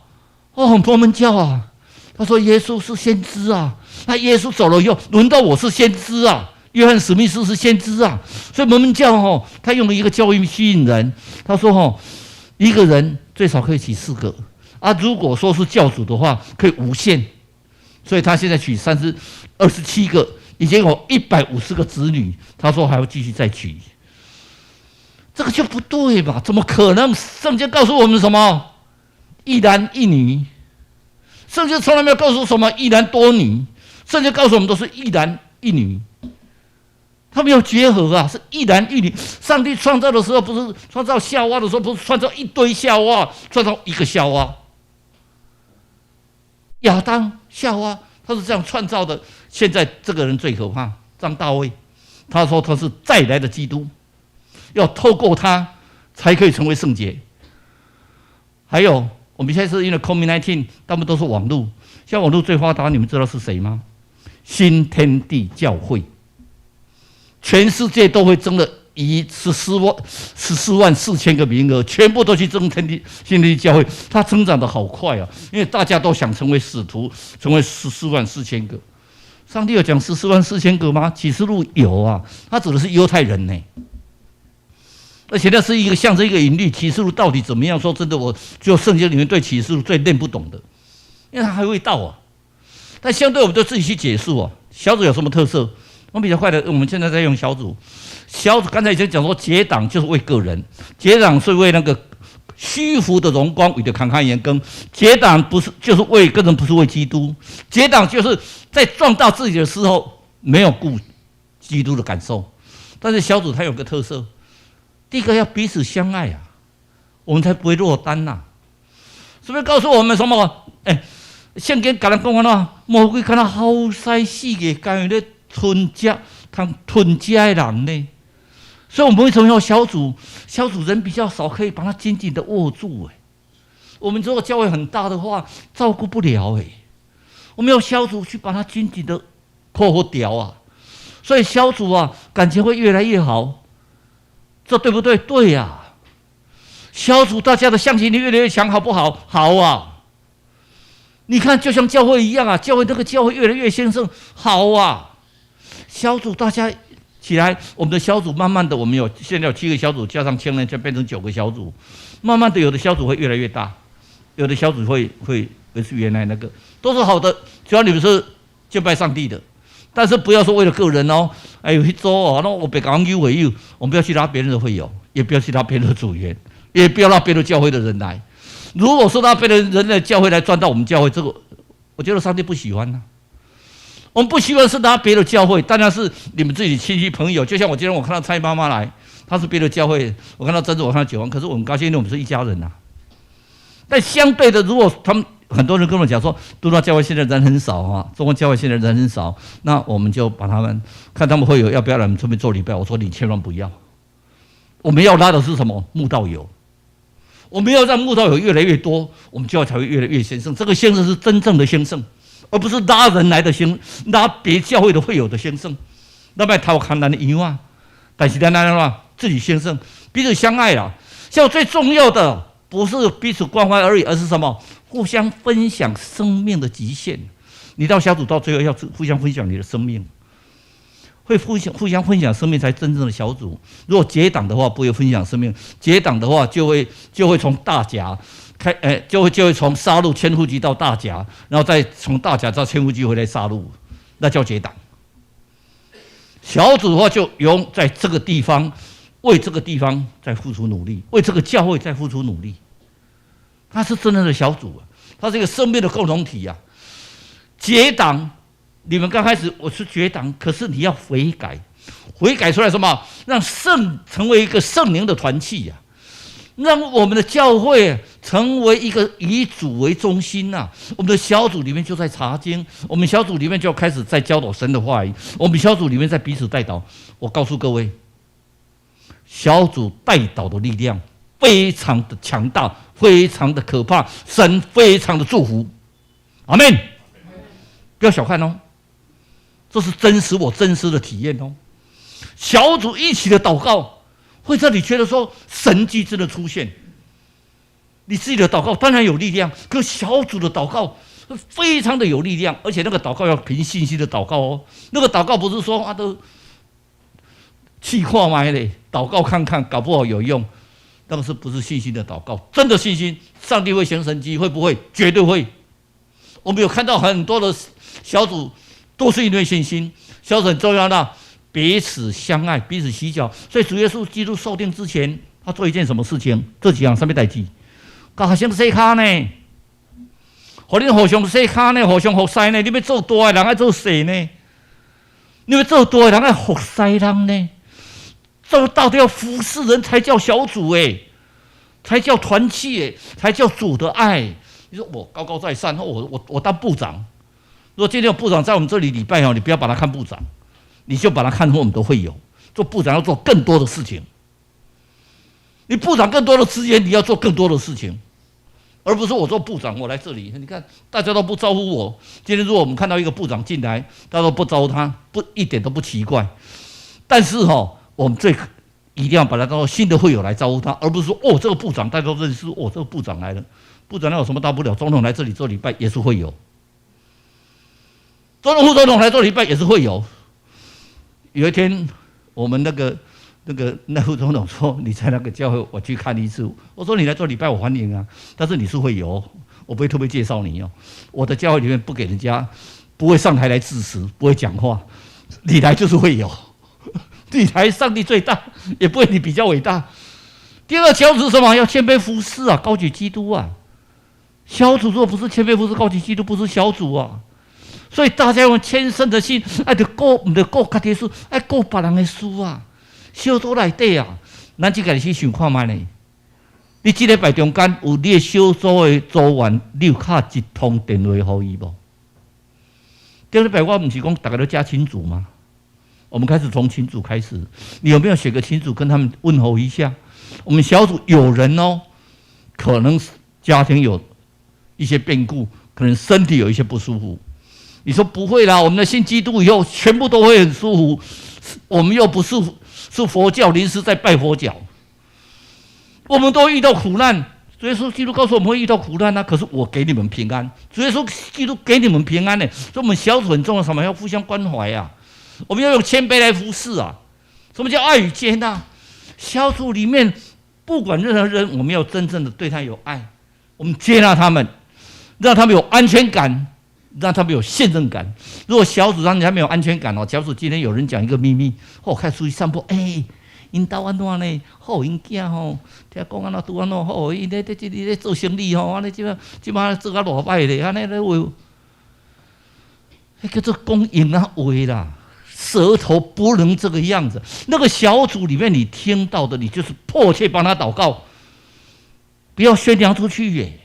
哦，摩门教啊，他说耶稣是先知啊，那耶稣走了以后，轮到我是先知啊，约翰史密斯是先知啊，所以摩门教哦，他用了一个教义吸引人，他说哦，一个人最少可以娶四个啊，如果说是教主的话，可以无限，所以他现在娶27个，已经有150个子女，他说还要继续再娶，这个就不对吧？怎么可能？圣经告诉我们什么？一男一女。圣经从来没有告诉什么一男多女，圣经告诉我们都是一男一女，他没有结合啊，是一男一女。上帝创造的时候不是创造夏娃的时候，不是创造一堆夏娃，创造一个夏娃。亚当、夏娃，他是这样创造的。现在这个人最可怕，张大卫，他说他是再来的基督，要透过他才可以成为圣洁。还有，我们现在是因为 COVID-19，他们都是网络。现在网络最发达，你们知道是谁吗？新天地教会，全世界都会争了一十四万144,000个名额，全部都去争新天地教会。它成长的好快啊，因为大家都想成为使徒，成为十四万四千个。上帝有讲十四万四千个吗？启示录有啊，他指的是犹太人呢。而且那是一个象征一个隐喻，启示录到底怎么样？说真的，我就圣经里面对启示录最念不懂的，因为它还未到啊。但相对我们就自己去解释哦。小组有什么特色？我们比较快的，我们现在在用小组。小组刚才已经讲说，结党就是为个人，结党是为那个虚浮的荣光，为著慷慨言耕。结党不是就是为个人，不是为基督。结党就是在壮大自己的时候没有顾基督的感受。但是小组它有个特色。第一个要彼此相爱啊，我们才不会落单呐。是不是告诉我们什么？哎，圣經共咱講按怎？魔鬼敢若吼獅四界，甘願咧吞食、通吞食的人呢？所以，我們為什麼要小組？小組人比較少，可以把他緊緊的握住。哎，我們如果教會很大的話，照顧不了哎。我們要小組去把他緊緊的扣掉啊。所以小組啊，感情會越來越好。這對不對？對呀，啊，小組大家的向心力越來越強，好不好？好啊！你看，就像教會一樣啊，教會那個教會越來越興盛，好啊！小組大家起來，我們的小組慢慢的，我們有現在有七個小組，加上青年就變成九個小組，慢慢的，有的小組會越來越大，有的小組會維持原來那個，都是好的，只要你們是敬拜上帝的。但是不要說為了個人哦，哎呦，彼組哦，那我別講有會友，我們不要去拉別人的會友，也不要去拉別人的組員，也不要拉別的教會的人來。如果說拉別的人的教會來轉到我們教會，這個我覺得上帝不喜歡吶。我們不喜歡是拉別的教會，當然是你們自己親戚朋友。就像我今天我看到蔡媽媽來，她是別的教會，我看到珍珠，我看到九王，可是我們高興，因為我們是一家人吶。但相對的，如果他們很多人跟我講說，都道教會現在人很少啊，中國教會現在人很少，那我們就把他們看他們會有要不要來我們這邊做禮拜。我說你千萬不要，我們要拉的是什麼？慕道友，我們要讓慕道友越來越多，我們教會才會越來越興盛。這個興盛是真正的興盛，而不是拉人來的興，拉別教會的會友的興盛。那麼偷看咱的羊啊，但是咱按怎自己興盛，彼此相愛啊。像最重要的不是彼此關懷而已，而是什麼？互相分享生命的極限。你到小組到最後要互相分享你的生命，會互相分享生命才真正的小組。如果結黨的話，不會分享生命；結黨的話，就會從大甲開，哎，就會從沙鹿牽副機到大甲，然後再從大甲到牽副機回來沙鹿，那叫結黨。小組的話，就用在這個地方，為這個地方在付出努力，為這個教會在付出努力。他是真正的小組啊，他是一個生命的共同體啊。結黨，你們剛開始我是結黨，可是你要悔改，悔改出來什麼？讓聖成為一個聖靈的團契呀，讓我們的教會成為一個以主為中心吶。我們的小組裡面就在查經，我們小組裡面就開始在教導神的話語，我們小組裡面在彼此代禱。我告訴各位，小組代禱的力量非常的強大，非常的可怕，神非常的祝福，阿門。不要小看哦，這是真實我真實的體驗哦。小組一起的禱告，會讓你覺得說神蹟真的出現。你自己的禱告當然有力量，可小組的禱告非常的有力量，而且那個禱告要憑信心的禱告哦。那個禱告不是說啊都試看覓咧，禱告看看，搞不好有用。那個是不是信心的禱告？真的信心，上帝會行神蹟，會不會？絕對會。我們有看到很多的小組都是因為信心。小組很重要的，彼此相愛，彼此洗腳。所以主耶穌基督受釘之前，他做一件什麼事情？這幾樣啥物代誌？共學生洗跤呢？予恁互相洗跤呢？互相服侍呢？你欲做大的人愛做細呢？你欲做大的人愛服侍人呢？這到底要服侍人才叫小組欸，才叫團契欸，才叫主的愛。你說我高高在上，我當部長。如果今天有部長在我們這裡禮拜哦，你不要把他看部長，你就把他看成我們的會友。做部長要做更多的事情，你部長更多的資源，你要做更多的事情，而不是我做部長，我來這裡，你看大家都不招呼我。今天如果我們看到一個部長進來，大家都不招呼他，不一點都不奇怪。但是哈，我們最一定要把他當做新的會友來招呼他，而不是說哦，這個部長大家都認識，哦，這個部長來了，部長那有什麼大不了？總統來這裡做禮拜也是會友，總統副總統來做禮拜也是會友。有一天，我們那個那个那副总统说你在那个教会，我去看一次。我说你来做礼拜，我欢迎啊，但是你是会友，我不会特别介绍你哦。我的教会里面不给人家，不会上台来致辞，不会讲话，你来就是会友，你来上帝最大，也不会你比较伟大。第二个小组是什么？要谦卑服侍啊，高举基督啊。小组若不是谦卑服侍、高举基督，不是小组啊。所以大家用谦逊的心，愛著顧，毋著顧家己的事，愛顧別人的事啊。小組內底啊，咱這個去想看覓呢？你這禮拜中間有你的小組的組員，你有敲一通電話予伊無？頂禮拜我毋是講逐家都加群組嗎？我們開始從群組開始，你有沒有寫個群組跟他們問候一下？我們小組有人哦，可能家庭有一些變故，可能身體有一些不舒服。你說不會啦，我們的信基督以後，全部都會很舒服。我們又不是佛教臨時在拜佛腳，我們都遇到苦難。主耶穌基督告訴我們會遇到苦難啊，可是我給你們平安。主耶穌基督給你們平安呢，所以我們小組很重要，什麼要互相關懷啊？我們要用謙卑來服侍啊。什麼叫愛與接納？小組裡面不管任何人，我們要真正的對他有愛，我們接納他們，讓他們有安全感。讓他們有信任感。如果小組讓人家沒有安全感哦，小組今天有人講一個秘密，哦，開始出去散播，欸，𪜶兜按怎呢？好，𪜶囝吼，聽講按怎拄按怎好，𪜶咧咧這裡咧做生意吼，按呢這馬這馬做甲偌歹咧，按呢咧話，彼叫做講閒仔話啦，舌頭不能這個樣子。那個小組裡面你聽到的，你就是迫切幫他禱告，不要宣揚出去耶。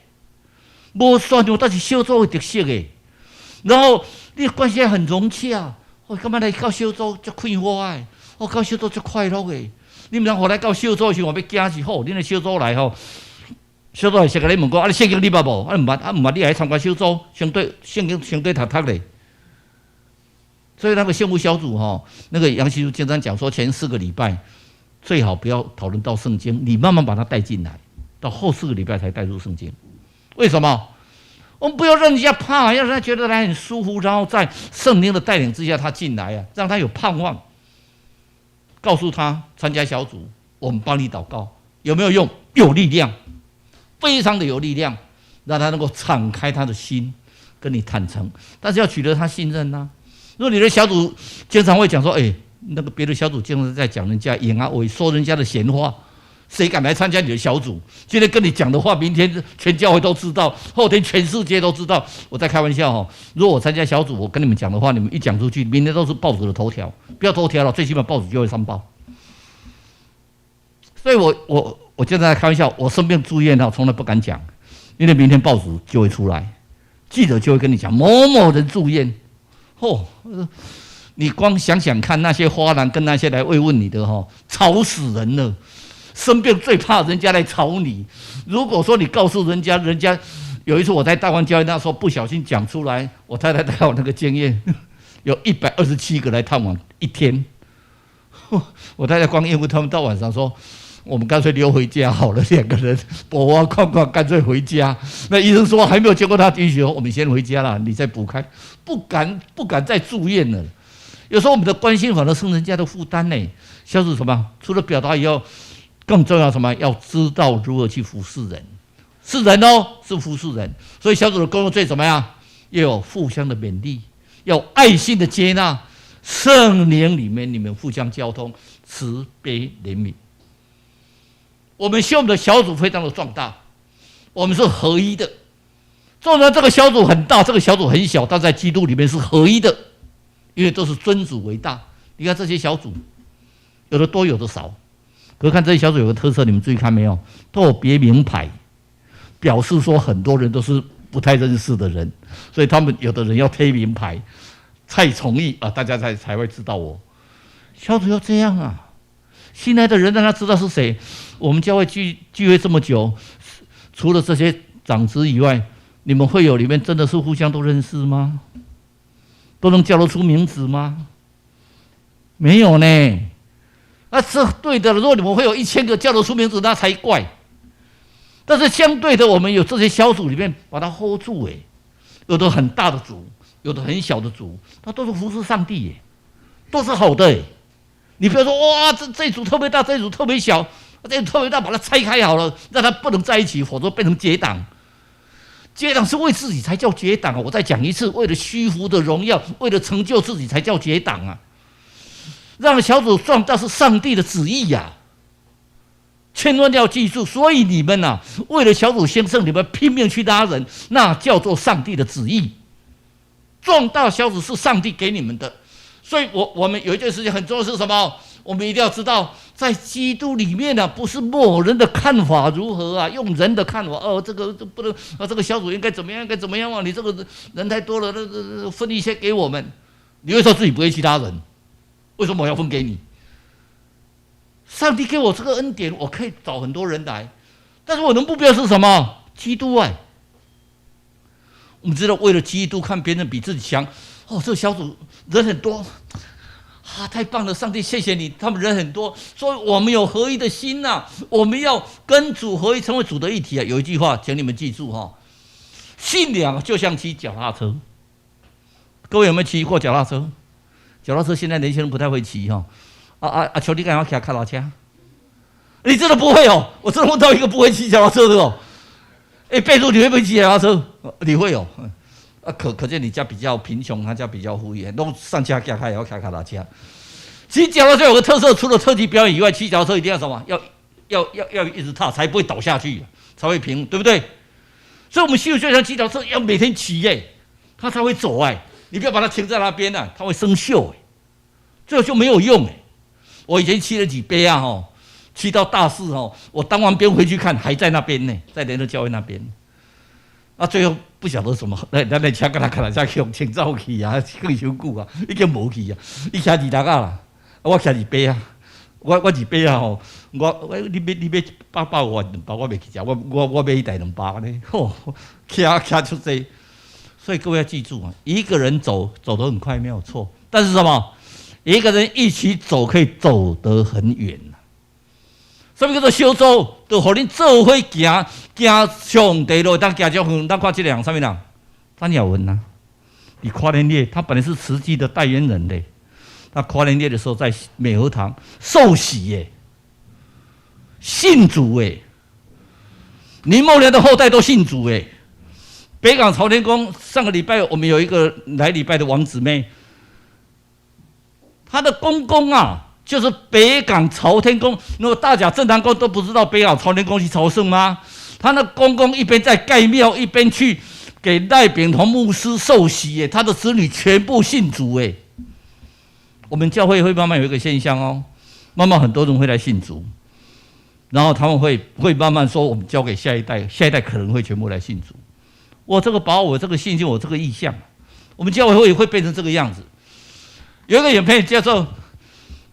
無宣揚，但是小組的特色的。然後你關係很融洽，我感覺來到小組足快活的，我到小組足快樂的。你毋通予來到小組時，我欲驚是好，恁的小組來吼，小組會先共你問講，啊，你聖經你捌無？啊，毋捌，啊，毋捌，你來參加小組，先對聖經先對讀讀咧。所以那個幸福小組吼，那個楊希書經常講說，前四個禮拜最好不要討論到聖經，你慢慢把它帶進來，到後四個禮拜才帶入聖經。為什麼？我們不要讓人家怕，要讓他覺得他很舒服，然後在聖靈的帶領之下，他進來啊，讓他有盼望。告訴他參加小組，我們幫你禱告，有沒有用？有力量，非常的有力量，讓他能夠敞開他的心，跟你坦誠。但是要取得他信任呢。如果你的小組經常會講說，哎，那個別的小組經常在講人家閒仔話，說人家的閒話。誰敢來參加你的小組？今天跟你講的話，明天全教會都知道，後天全世界都知道。我在開玩笑哈。如果我參加小組，我跟你們講的話，你們一講出去，明天都是報紙的頭條。不要頭條了，最起碼報紙就會上報。所以我經常在開玩笑，我生病住院了，從來不敢講，因為明天報紙就會出來，記者就會跟你講某某人住院。哦，你光想想看，那些花籃跟那些來慰問你的哈，吵死人了。生病最怕人家來吵你。如果說你告訴人家，人家有一次我在大觀教會那時候不小心講出來，我太太帶我那個經驗，有127個來探望一天。我太太光應付他們到晚上說，我們乾脆溜回家好了，兩個人我啊逛逛，乾脆回家。那醫生說還沒有經過他允許，我們先回家了，你再補開，不敢不敢再住院了。有時候我們的關心反而是人家的負擔呢。像是什麼？除了表達以後。更重要什麼？要知道如何去服侍人，是人哦，是服侍人。所以小組的工作最怎麼樣？要有互相的勉勵，要有愛心的接納。聖靈裡面你們互相交通，慈悲憐憫。我們希望我們的小組非常的壯大，我們是合一的。縱然這個小組很大，這個小組很小，但在基督裡面是合一的，因為都是尊主為大。你看這些小組，有的多，有的少。可是看這些小組有個特色，你們注意看沒有？都有別名牌，表示說很多人都是不太認識的人，所以他們有的人要貼名牌，蔡崇義啊，大家才會知道我。小組要這樣啊，新來的人讓他知道是誰。我們教會聚會這麼久，除了這些長執以外，你們會友裡面真的是互相都認識嗎？都能叫得出名字嗎？沒有呢。那是對的。如果你們會有1000個叫得出名字，那才怪。但是相對的，我們有這些小組裡面把它 hold 住，哎，有的很大的組，有的很小的組，那都是服侍上帝耶，都是好的。你不要说哇，這組特別大，這組特別小，這組特別大，把它拆開好了，讓它不能在一起，否則變成結黨。結黨是為自己才叫結黨啊！我再講一次，為了虛浮的榮耀，為了成就自己才叫結黨啊！讓小組壯大是上帝的旨意呀，千萬要記住。所以你們吶，為了小組興盛，你們拼命去拉人，那叫做上帝的旨意。壯大小組是上帝給你們的。所以我們有一件事情很重要是什麼？我們一定要知道，在基督裡面呢，不是某人的看法如何啊，用人的看法哦，這個這不能啊，這個小組應該怎麼樣？該怎麼樣啊？你這個人太多了，那分一些給我們。你會說自己不會其他人？為什麼我要分給你？上帝給我這個恩典，我可以找很多人來，但是我的目標是什麼？基督愛。我們知道，為了基督，看別人比自己強。哦，這個小組人很多，啊，太棒了！上帝，謝謝你，他們人很多，所以我們有合一的心吶，我們要跟主合一，成為主的一體啊。有一句話，請你們記住哈，信仰就像騎腳踏車。各位有沒有騎過腳踏車？腳踏車現在年輕人不太會騎哈。啊啊啊！求你敢要騎腳踏車？你真的不會哦？我真的問到一個不會騎腳踏車的哦。哎，貝叔，你會不會騎腳踏車？你會哦。啊，可見你家比較貧窮，他家比較富裕，攏上車駕開也要騎腳踏車。騎腳踏車有個特色，除了特技表演以外，騎腳踏車一定要什麼？要一直踏，才不會倒下去，才會平，對不對？所以，我們信主就像騎腳踏車，要每天騎耶，它才會走哎。你不要把它停在那邊啊，它會生鏽哎，這個就沒有用哎。我以前騎了幾杯啊，吼，騎到大四吼，我當完兵回去看，還在那邊呢，在聯合教會那邊。啊，最後不曉得什麼，咱的車敢若看來才去予清走去啊，更傷久啊，已經無去啊。伊騎二六仔啦，我騎二八啊，我二八啊吼，我你買100萬200，我袂去食，我買一台200呢，吼，騎出濟。所以各位要記住啊，一個人走走得很快沒有錯，但是什麼？一個人一起走可以走得很遠。什麼叫做小組？就予恁做伙行，行上帝路，當行足遠。咱看這個人，啥物人？詹雅雯啊，你跨年夜，他本來是慈濟的代言人嘞。他跨年夜的時候在美和堂受洗耶，信主哎。林默娘的後代都信主哎。北港朝天宮上個禮拜我們有一個來禮拜的王姊妹，她的公公啊，就是北港朝天宮，那麼大甲鎮瀾宮都不知道北港朝天宮去朝聖嗎？他那公公一邊在蓋廟，一邊去給賴炳彤牧師受洗耶，他的子女全部信主哎。我們教會會慢慢有一個現象哦，慢慢很多人會來信主，然後他們會慢慢說，我們交給下一代，下一代可能會全部來信主。我這個把我這個信心，我這個異象，我們教會會變成這個樣子。有一個影片叫做，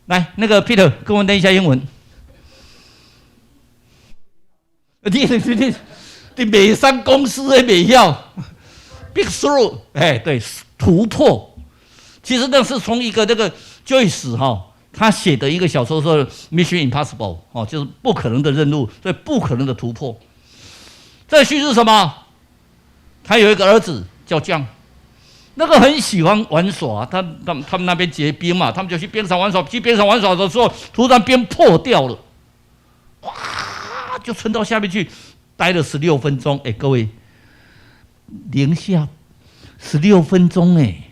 來那個 Peter 跟我念一下英文。你美商公司的袂曉，Breakthrough，哎，對，突破。其實那是從一個那個 Joyce 哈，他寫的一個小說說 Mission Impossible 哦，就是不可能的任務，所以不可能的突破。這敘述什麼？他有一個兒子叫 John，那個很喜歡玩耍，他們那邊結冰嘛，他們就去冰場玩耍。去冰場玩耍的時候，突然冰破掉了，哇，就沉到下面去，待了十六分鐘。哎，各位，零下十六分鐘，哎，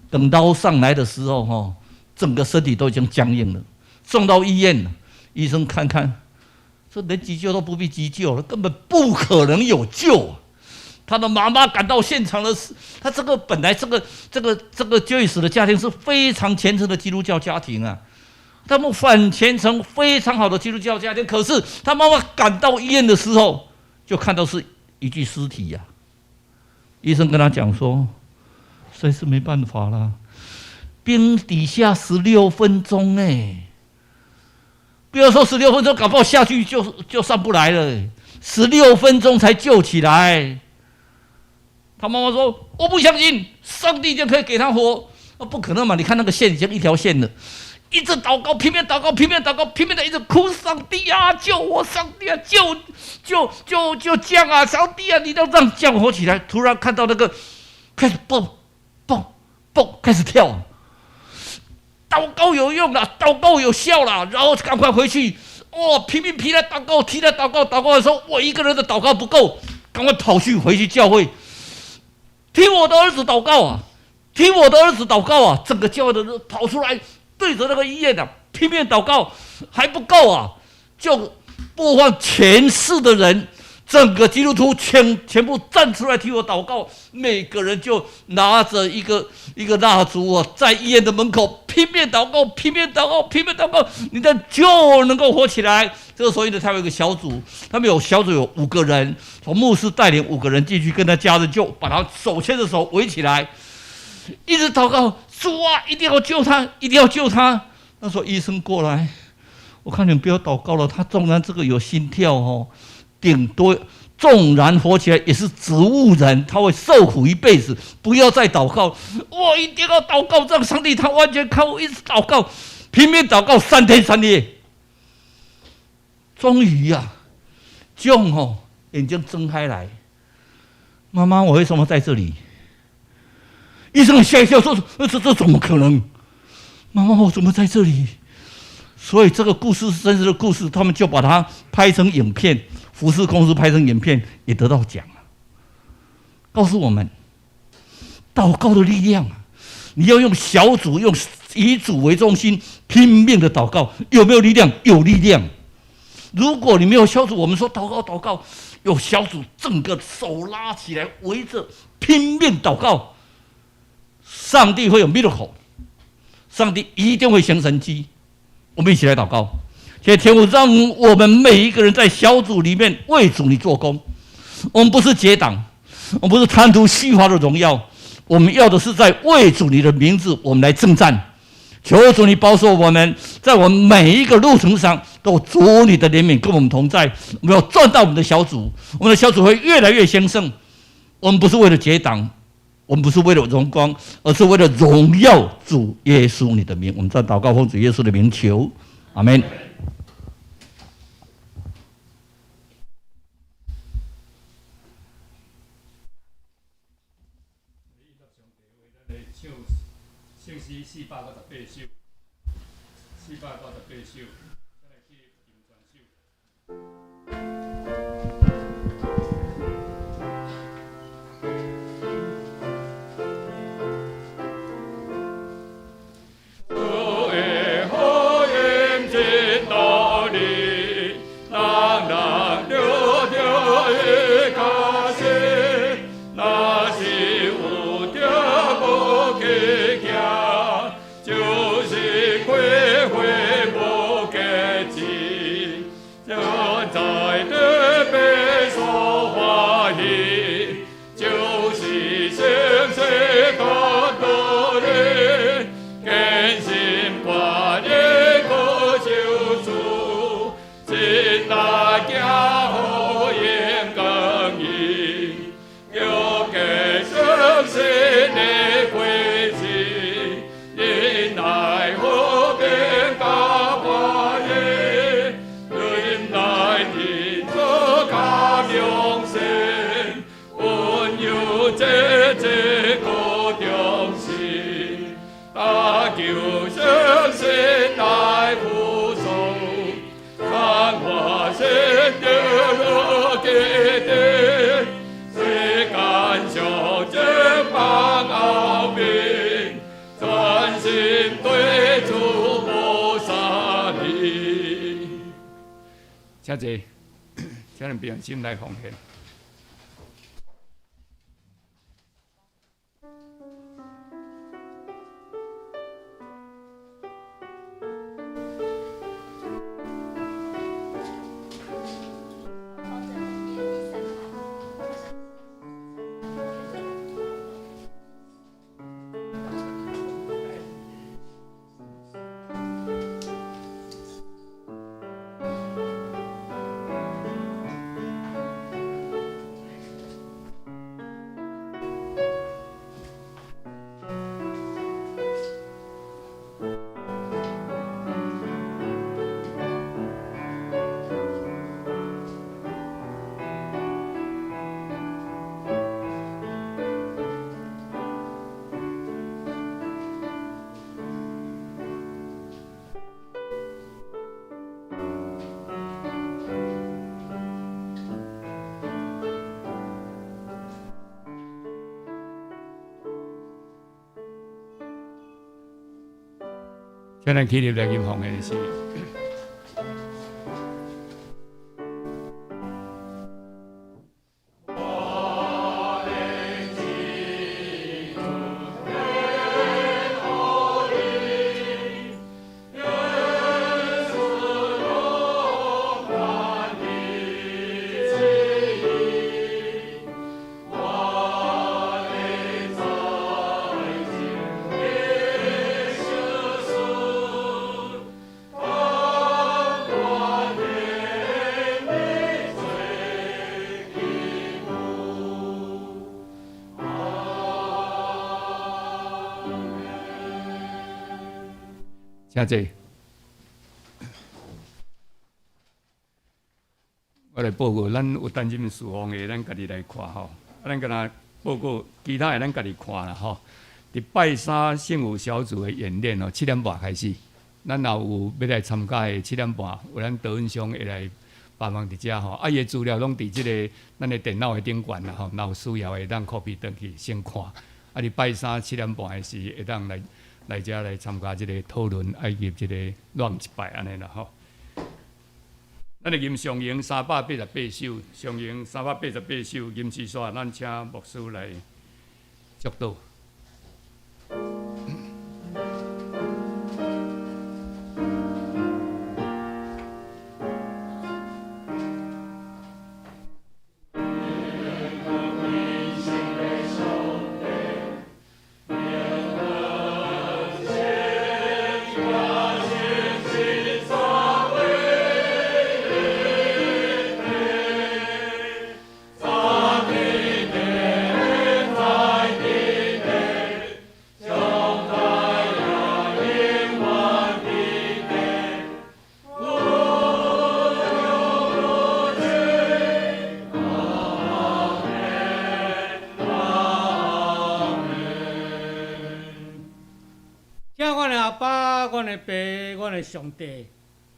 等到上來的時候，哈，整個身體都已經僵硬了，送到醫院了，醫生看看，說連急救都不必急救了，根本不可能有救。他的媽媽趕到現場的是，他這個本來這個 Joyce 的家庭是非常虔誠的基督教家庭啊，他們很虔誠、非常好的基督教家庭。可是他媽媽趕到醫院的時候，就看到是一具屍體呀。醫生跟他講說，實在是沒辦法了，冰底下十六分鐘哎，不要說十六分鐘，搞不好下去就上不來了。十六分鐘才救起來。他媽媽說：“我不相信，上帝就可以給他活，那不可能嘛！你看那個線已經一條線了，一直禱告，拼命禱告，拼命禱告，拼命的一直哭，上帝啊，救我！上帝啊，救救救救 John 啊！上帝啊，你要讓 John 活起來！突然看到那個開始蹦蹦蹦，開始跳，禱告有用啦，禱告有效啦，然後趕快回去，哇，拼命拼來禱告，踢來禱告，禱告的時候，我一個人的禱告不夠，趕快跑去回去教會，聽我的兒子禱告啊，聽我的兒子禱告啊，整個教會的人跑出來，對着那個醫院啊，拼命禱告，還不夠啊，就播放全市的人。整個基督徒全部站出來替我禱告，每個人就拿着一個一個蠟燭啊，在醫院的門口拼命禱告，拼命禱告，拼命禱告，你的就能夠活起來。這個時候，呢，他們有個小組，他們有小組有五個人，從牧師帶領五個人進去，跟他家人就把他手牽着手圍起來，一直禱告，主啊，一定要救他，一定要救他。那時候醫生過來，我看你們不要禱告了，他縱然這個有心跳哦。頂多縱然活起來也是植物人，他會受苦一輩子。不要再禱告，我一定要禱告，讓上帝他完全靠我，一直禱告，拼命禱告3天3夜。終於啊，將吼眼睛睜開來，媽媽，我為什麼在這裡？醫生嚇一跳，說：這怎麼可能？媽媽，我怎麼在這裡？所以這個故事是真實的故事，他們就把它拍成影片。福斯公司拍成影片也得到獎了，告訴我們禱告的力量啊！你要用小組，用以主為中心，拼命的禱告，有沒有力量？有力量。如果你沒有小組，我們說禱告禱告，有小組整個手拉起來圍着拼命禱告，上帝會有 miracle，上帝一定會行神蹟。我們一起來禱告。謝天父，讓我們每一個人在小組裡面為主你做工。我們不是結黨，我們不是貪圖虛華的榮耀，我們要的是在為主你的名字，我們來征戰。求主你保守我們，在我們每一個路程上都主你的憐憫跟我們同在。我們要賺到我們的小組，我們的小組會越來越興盛。我們不是為了結黨，我們不是為了榮光，而是為了榮耀主耶穌你的名。我們在禱告奉主耶穌的名求，阿門。聖詩498首，498首，再來去吟全首。主的福音真道理，人人著著會較濟，若是有著無去行，就是開花無結子，實在特別所歡喜，就是聖世大道理，堅心決意去受主，真來行福音公義，叫結成新的果子，忍耐和平甲歡喜，忍耐天主較良善，溫柔節制閣忠心，大求聖神來扶助，看我聖的樂基地，世間上這般奧秘，專心對主無三離。請坐，請恁平心來奉獻。放在後面第三排。请咱起立来吟奉献诗。请坐。我来报告，咱有担任事奉的，咱家己来看吼。啊，咱敢若报告其他的，咱家己看啦吼。伫拜三圣武小组的演练吼，7点半开始。咱若有欲来参加的，七点半有咱德恩兄会来帮忙伫遮吼。啊，伊的资料拢伫这个咱的电脑的顶悬啦吼。若有需要的，会当 copy 转去先看。啊，伫拜三七点半的时，会当来。来遮来参加这个讨论，以及这个乱一摆按呢啦吼。咱来吟上咏388首，上咏三百八十八首，吟诗煞，咱请牧师来祝祷。阮的上帝，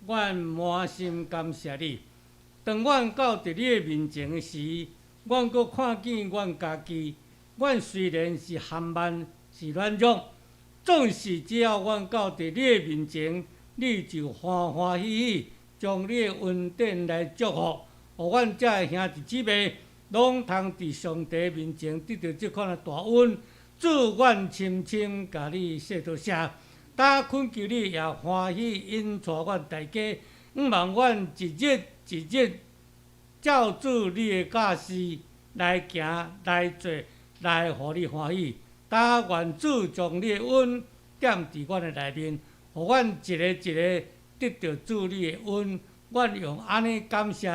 阮满心感谢你。当阮到伫你的面前时，阮阁看见阮家己。阮虽然是含慢，是软弱，总是只要阮到伫你的面前，你就欢欢喜喜将你的恩典来祝福，予阮这个兄弟姊妹拢通伫上帝面前得到这款的大恩。主，阮深深共你说多谢。今恳求你也欢喜引带阮大家，毋望阮一日一日照主你的教示来行来做，来予你欢喜。但愿主将你的恩点伫阮的内面，予阮一个一个得著主你的恩。阮用按呢感谢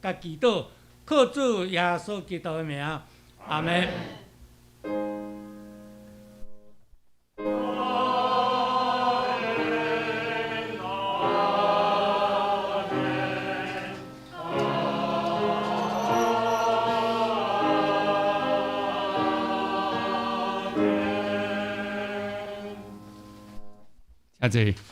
佮祈祷，靠主耶稣基督的名，阿们。请坐。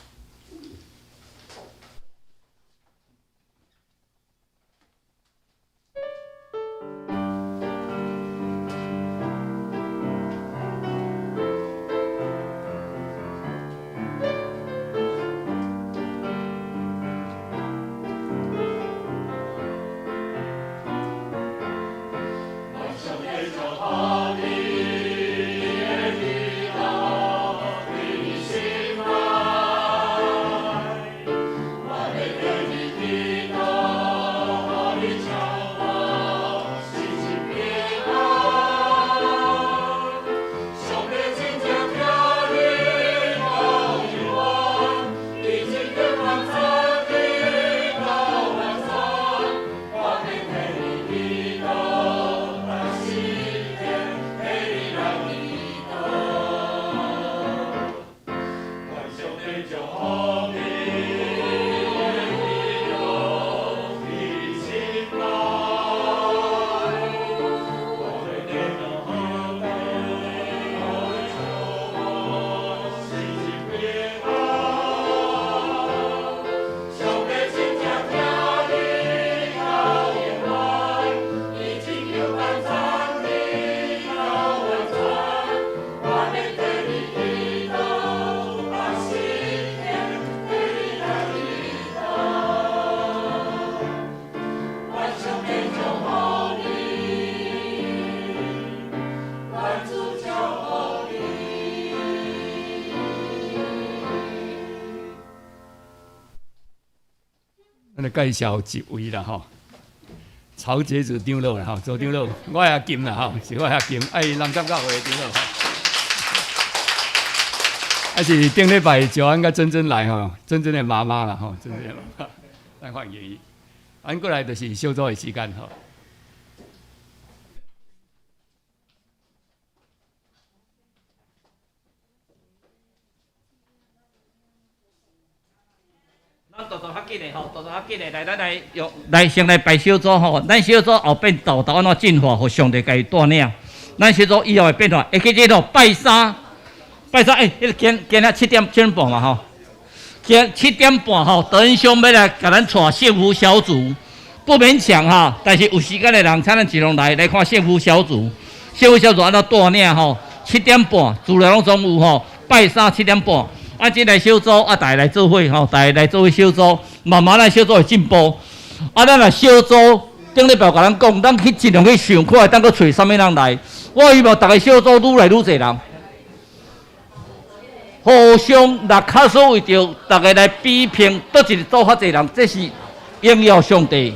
咱來介紹一位啦吼，曹杰子長老啦吼，曹長老，我阿金啦吼，是我阿金，愛南山教會的長老。啊是頂禮拜石安佮珍珍來吼，珍珍的媽媽啦吼，珍珍的媽媽，咱歡迎伊。咱過來就是小組的時間吼。咱動作較緊的吼，動作較緊的，來，咱來用來先來排小組吼。咱小組後變豆豆按怎進化，予上帝家己帶領。咱小組以後會變化，會記得吼，拜三，拜三，欸，彼个今今仔7點7點半嘛吼，今7點半吼，德恩兄欲來共咱帶幸福小組，不勉強哈，但是有時間的人，請咱盡量來來看幸福小組。幸福小組按怎帶領吼？七點半，資料攏總有吼，拜三七點半。啊，這來小組啊，大家來做伙吼，大家來做伙小組，慢慢咱小組會進步。啊，咱若小組頂禮拜共咱講，咱去盡量去想，看會當閣揣啥物人來。我希望逐个小組愈來愈濟人，互相若假使為著逐个來比拼，佗一个組較濟人，這是榮耀上帝。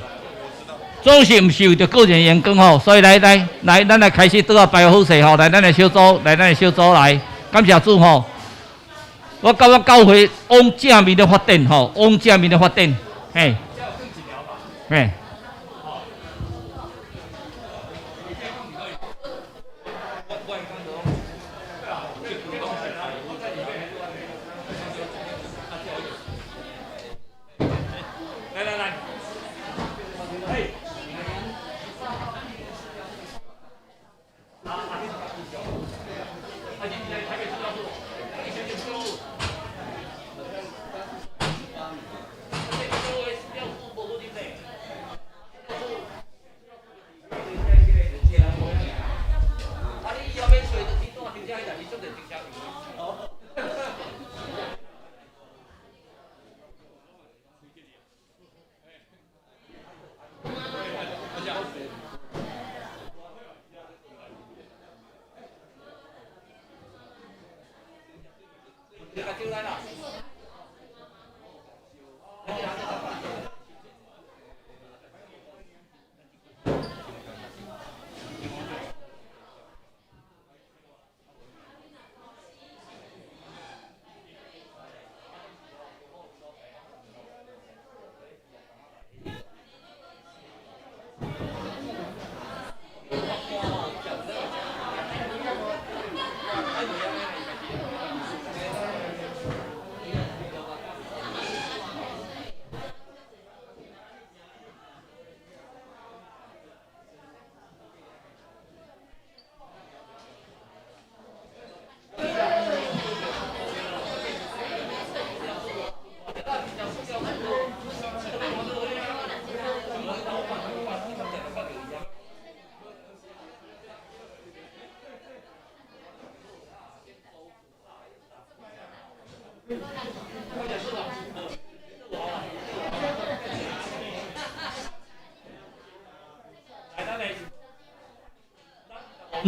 總是毋是為著個人榮光吼，所以來來來，咱來開始倒來排好勢吼，來咱的小組，來咱的小組來，感謝主吼。我感覺教會往正面咧發展吼，往正面咧發展，嘿，嘿。來來來，嘿。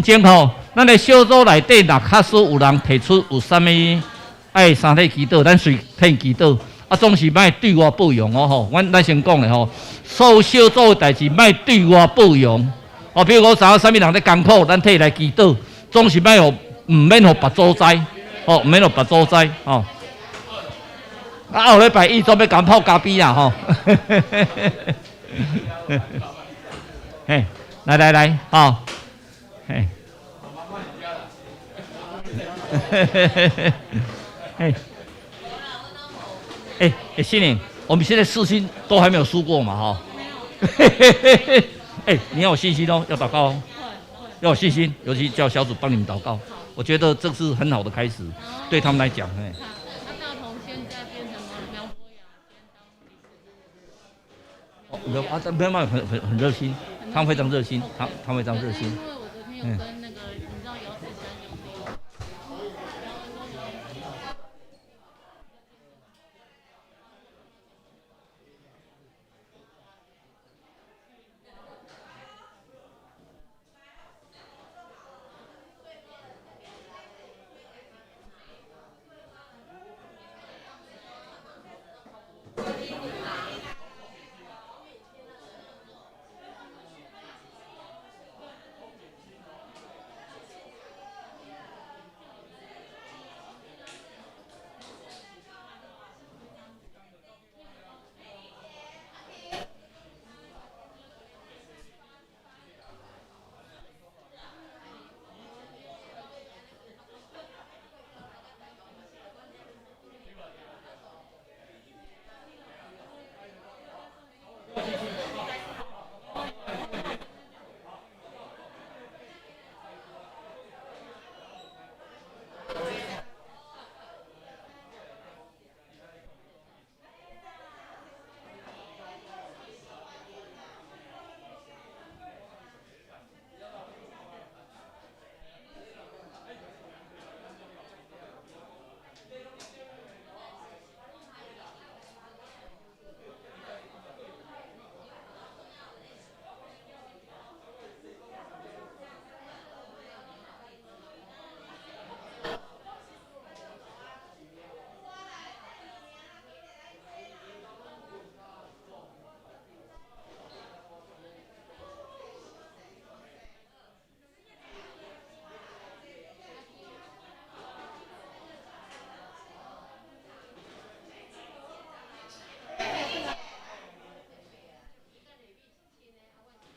前吼，咱的小組內底若假使有人提出有啥物愛三體祈禱，咱隨替祈禱。啊，總是莫對外報揚哦吼。阮咱先講的吼，所有小組的代誌莫對外報揚。哦，比如講啥啥物人咧艱苦，咱替伊來祈禱，總是莫予毋免予別組知，吼，毋免予別組知，吼。啊，後禮拜一準備共泡咖啡啦，吼。嘿，來來來，吼。嘿，嘿，欸欸，心穎，我們現在四星都還沒有輸過嘛，哈。欸，你要有信心哦，要禱告哦，要有信心，尤其叫小組幫你們禱告，我覺得這是很好的開始，對他們來講，嘿。哦，沒有啊，沒有，很熱心，他們非常熱心，他們非常熱心。嗯。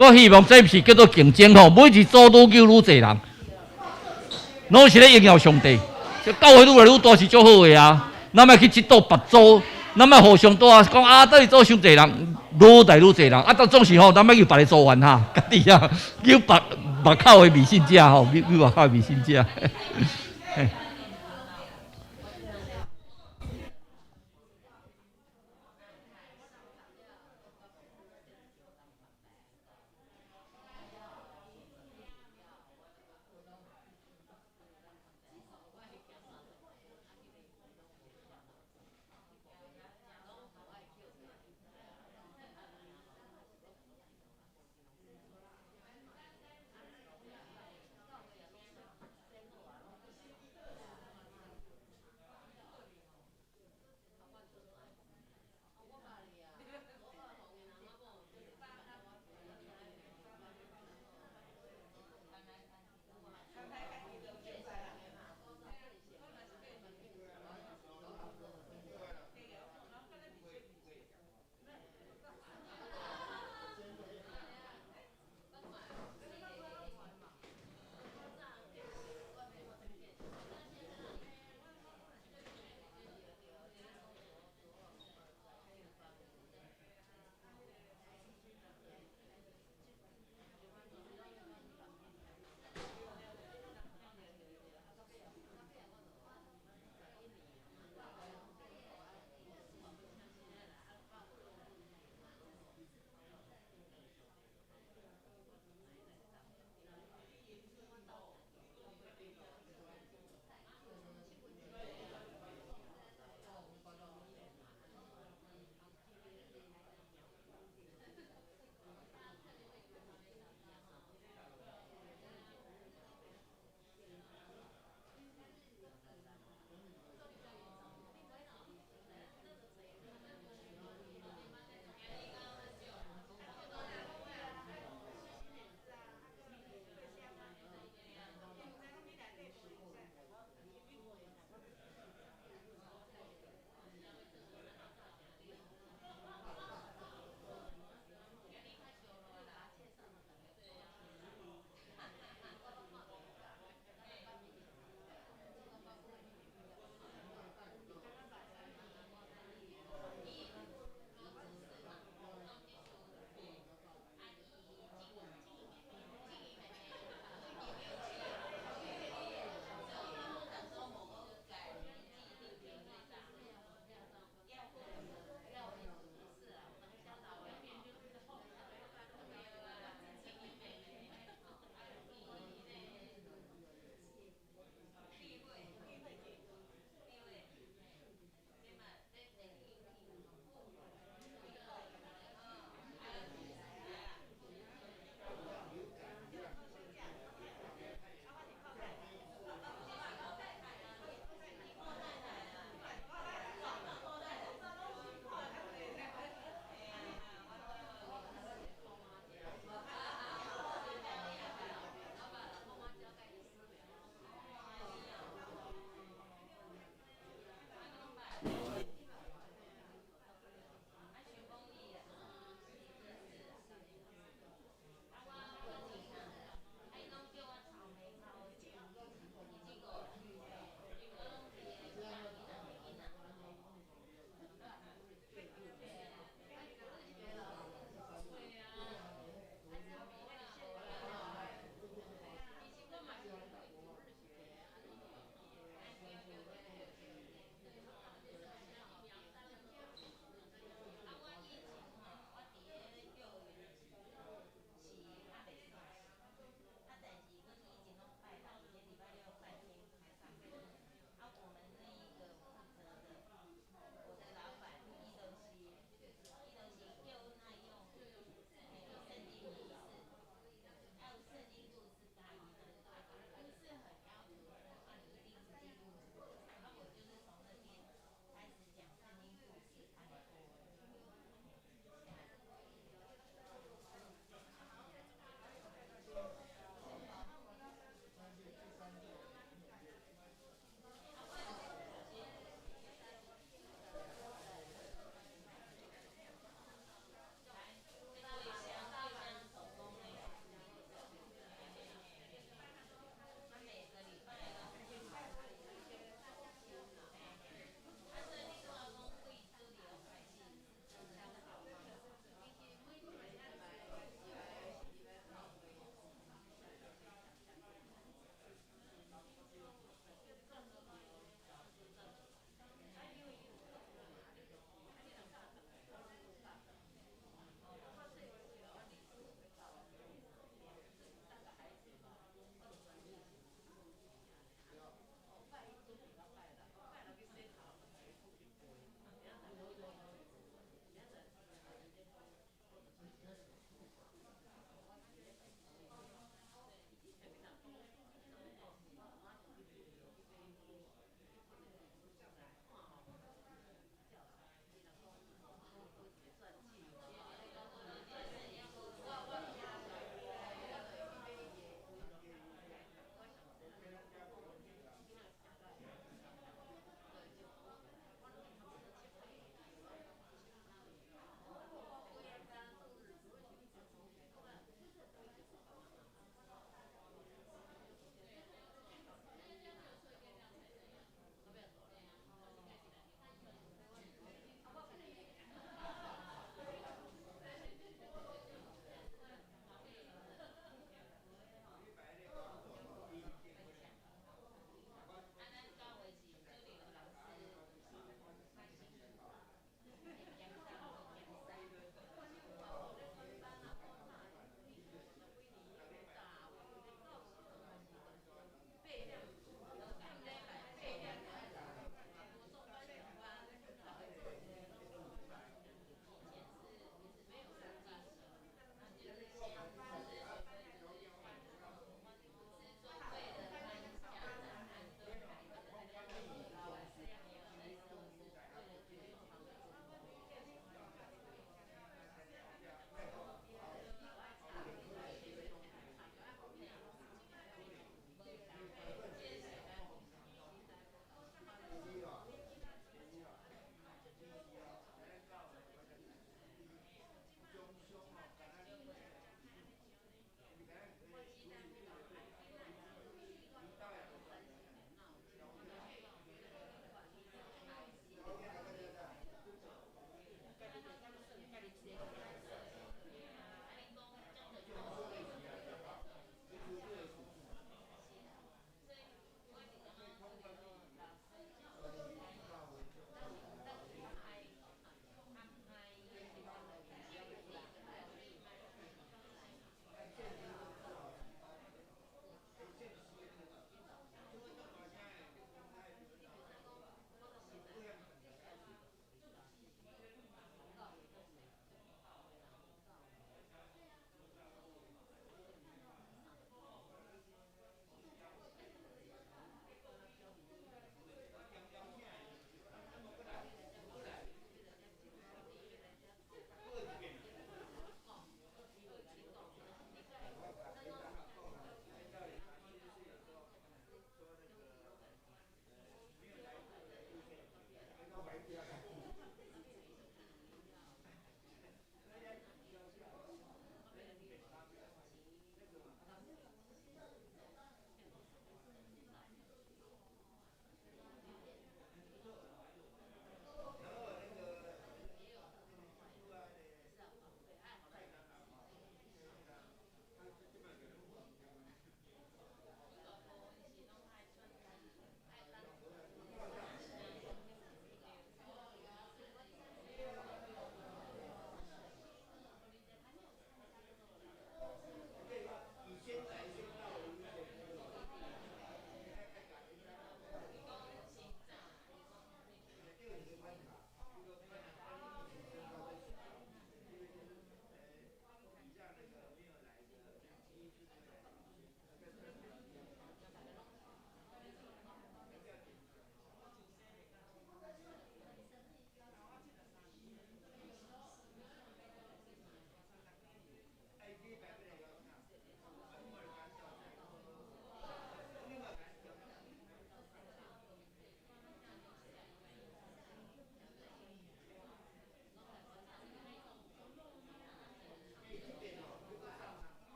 我希望這毋是叫做競爭吼，每一組愈救愈濟人，攏是咧榮耀上帝。這教會愈來愈大是足好的啊！咱莫去嫉妒別組，咱莫互相鬥啊，講啊，佗一組傷濟人，愈來愈濟人，啊，但總是吼，咱莫救別个組員哈，家己啊，救別外口的迷信者吼，救救外口的迷信者。嘿。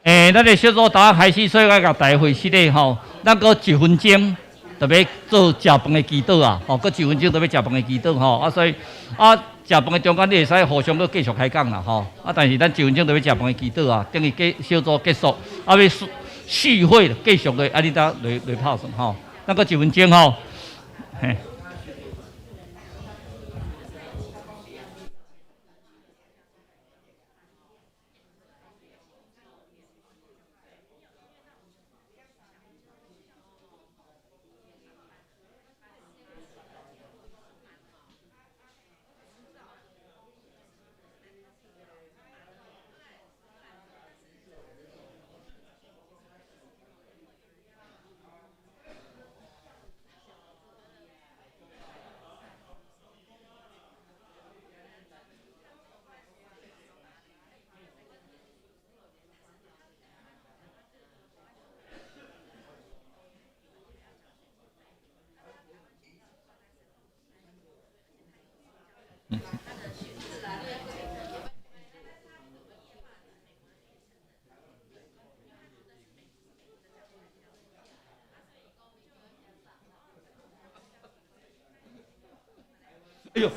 欸，咱的小组头开始，所以我共大家会释咧吼，咱阁一分钟就欲做食饭的祈祷啊，吼，阁一分钟就欲食饭的祈祷吼，啊，所以啊，食飯的中間你會使互相閣繼續開講啦吼。啊，但是咱一分鐘就欲食飯的祈禱啊，等於結小組結束，啊欲續會繼續的，啊你才來來拍算吼。咱閣一分鐘吼，嘿。哎呦！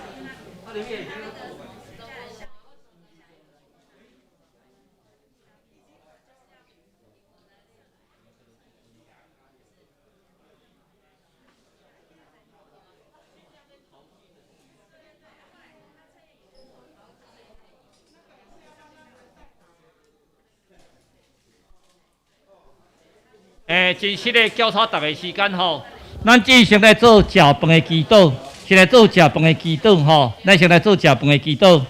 欸，真實的交叉逐个時間吼，咱只先來做食飯的祈禱，先來做食飯的祈禱吼，咱先來做食飯的祈禱。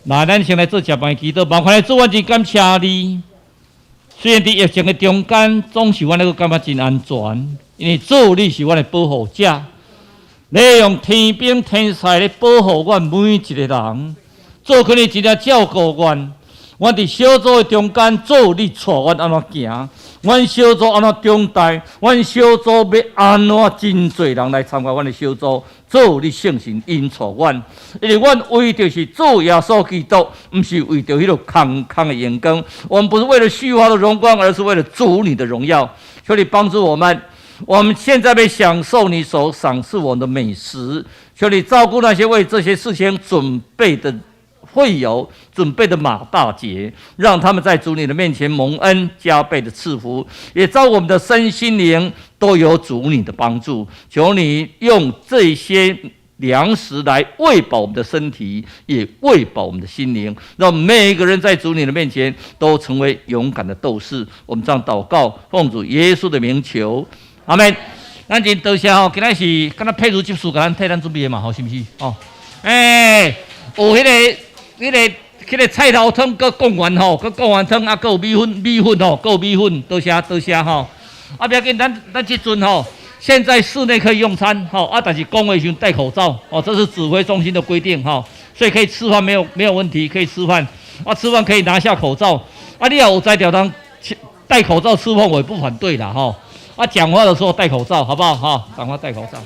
來，咱先來做食飯的祈禱。麻煩主，阮真感謝你。雖然佇疫情的中間，總是阮閣感覺真安全，因為主你是阮的保護者，你用天兵天使來保護阮每一個人，做可能真正照顧阮。阮佇小組的中間，主你帶阮按怎行，阮小組按怎長大，阮小組欲按怎真濟人來參加阮的小組，主你聖神引帶阮，因為阮為著是主耶穌基督，毋是為著彼個空空的榮光。我們不是為了虛華的榮光，而是為了主你的榮耀。求你幫助我們，我們現在欲享受你所賞賜我們的美食。求你照顧那些為這些事情準備的會友準備的馬大姐，讓他們在主你的面前蒙恩加倍的賜福，也照我們的身心靈都有主你的幫助。求你用這些糧食來餵飽我們的身體，也餵飽我們的心靈，讓每一個人在主你的面前都成為勇敢的鬥士。我們這樣禱告，奉主耶穌的名求，阿們。咱真多謝吼，今仔是敢若佩如執事共咱替咱準備的嘛吼，是毋是？哦，欸，有彼個。彼個菜頭湯，閣貢丸吼，閣貢丸湯，啊，閣有米粉，米粉吼，閣有米粉，多謝多謝吼。啊，不要緊，咱這陣吼，現在室內可以用餐吼，啊，但是講話時陣戴口罩哦，這是指揮中心的規定吼，所以可以吃飯沒有問題，可以吃飯，啊，吃飯可以拿下口罩，啊，你若有才調通戴口罩吃飯，我也不反對啦吼。啊，講話的時候戴口罩，好不好？哈，講話戴口罩。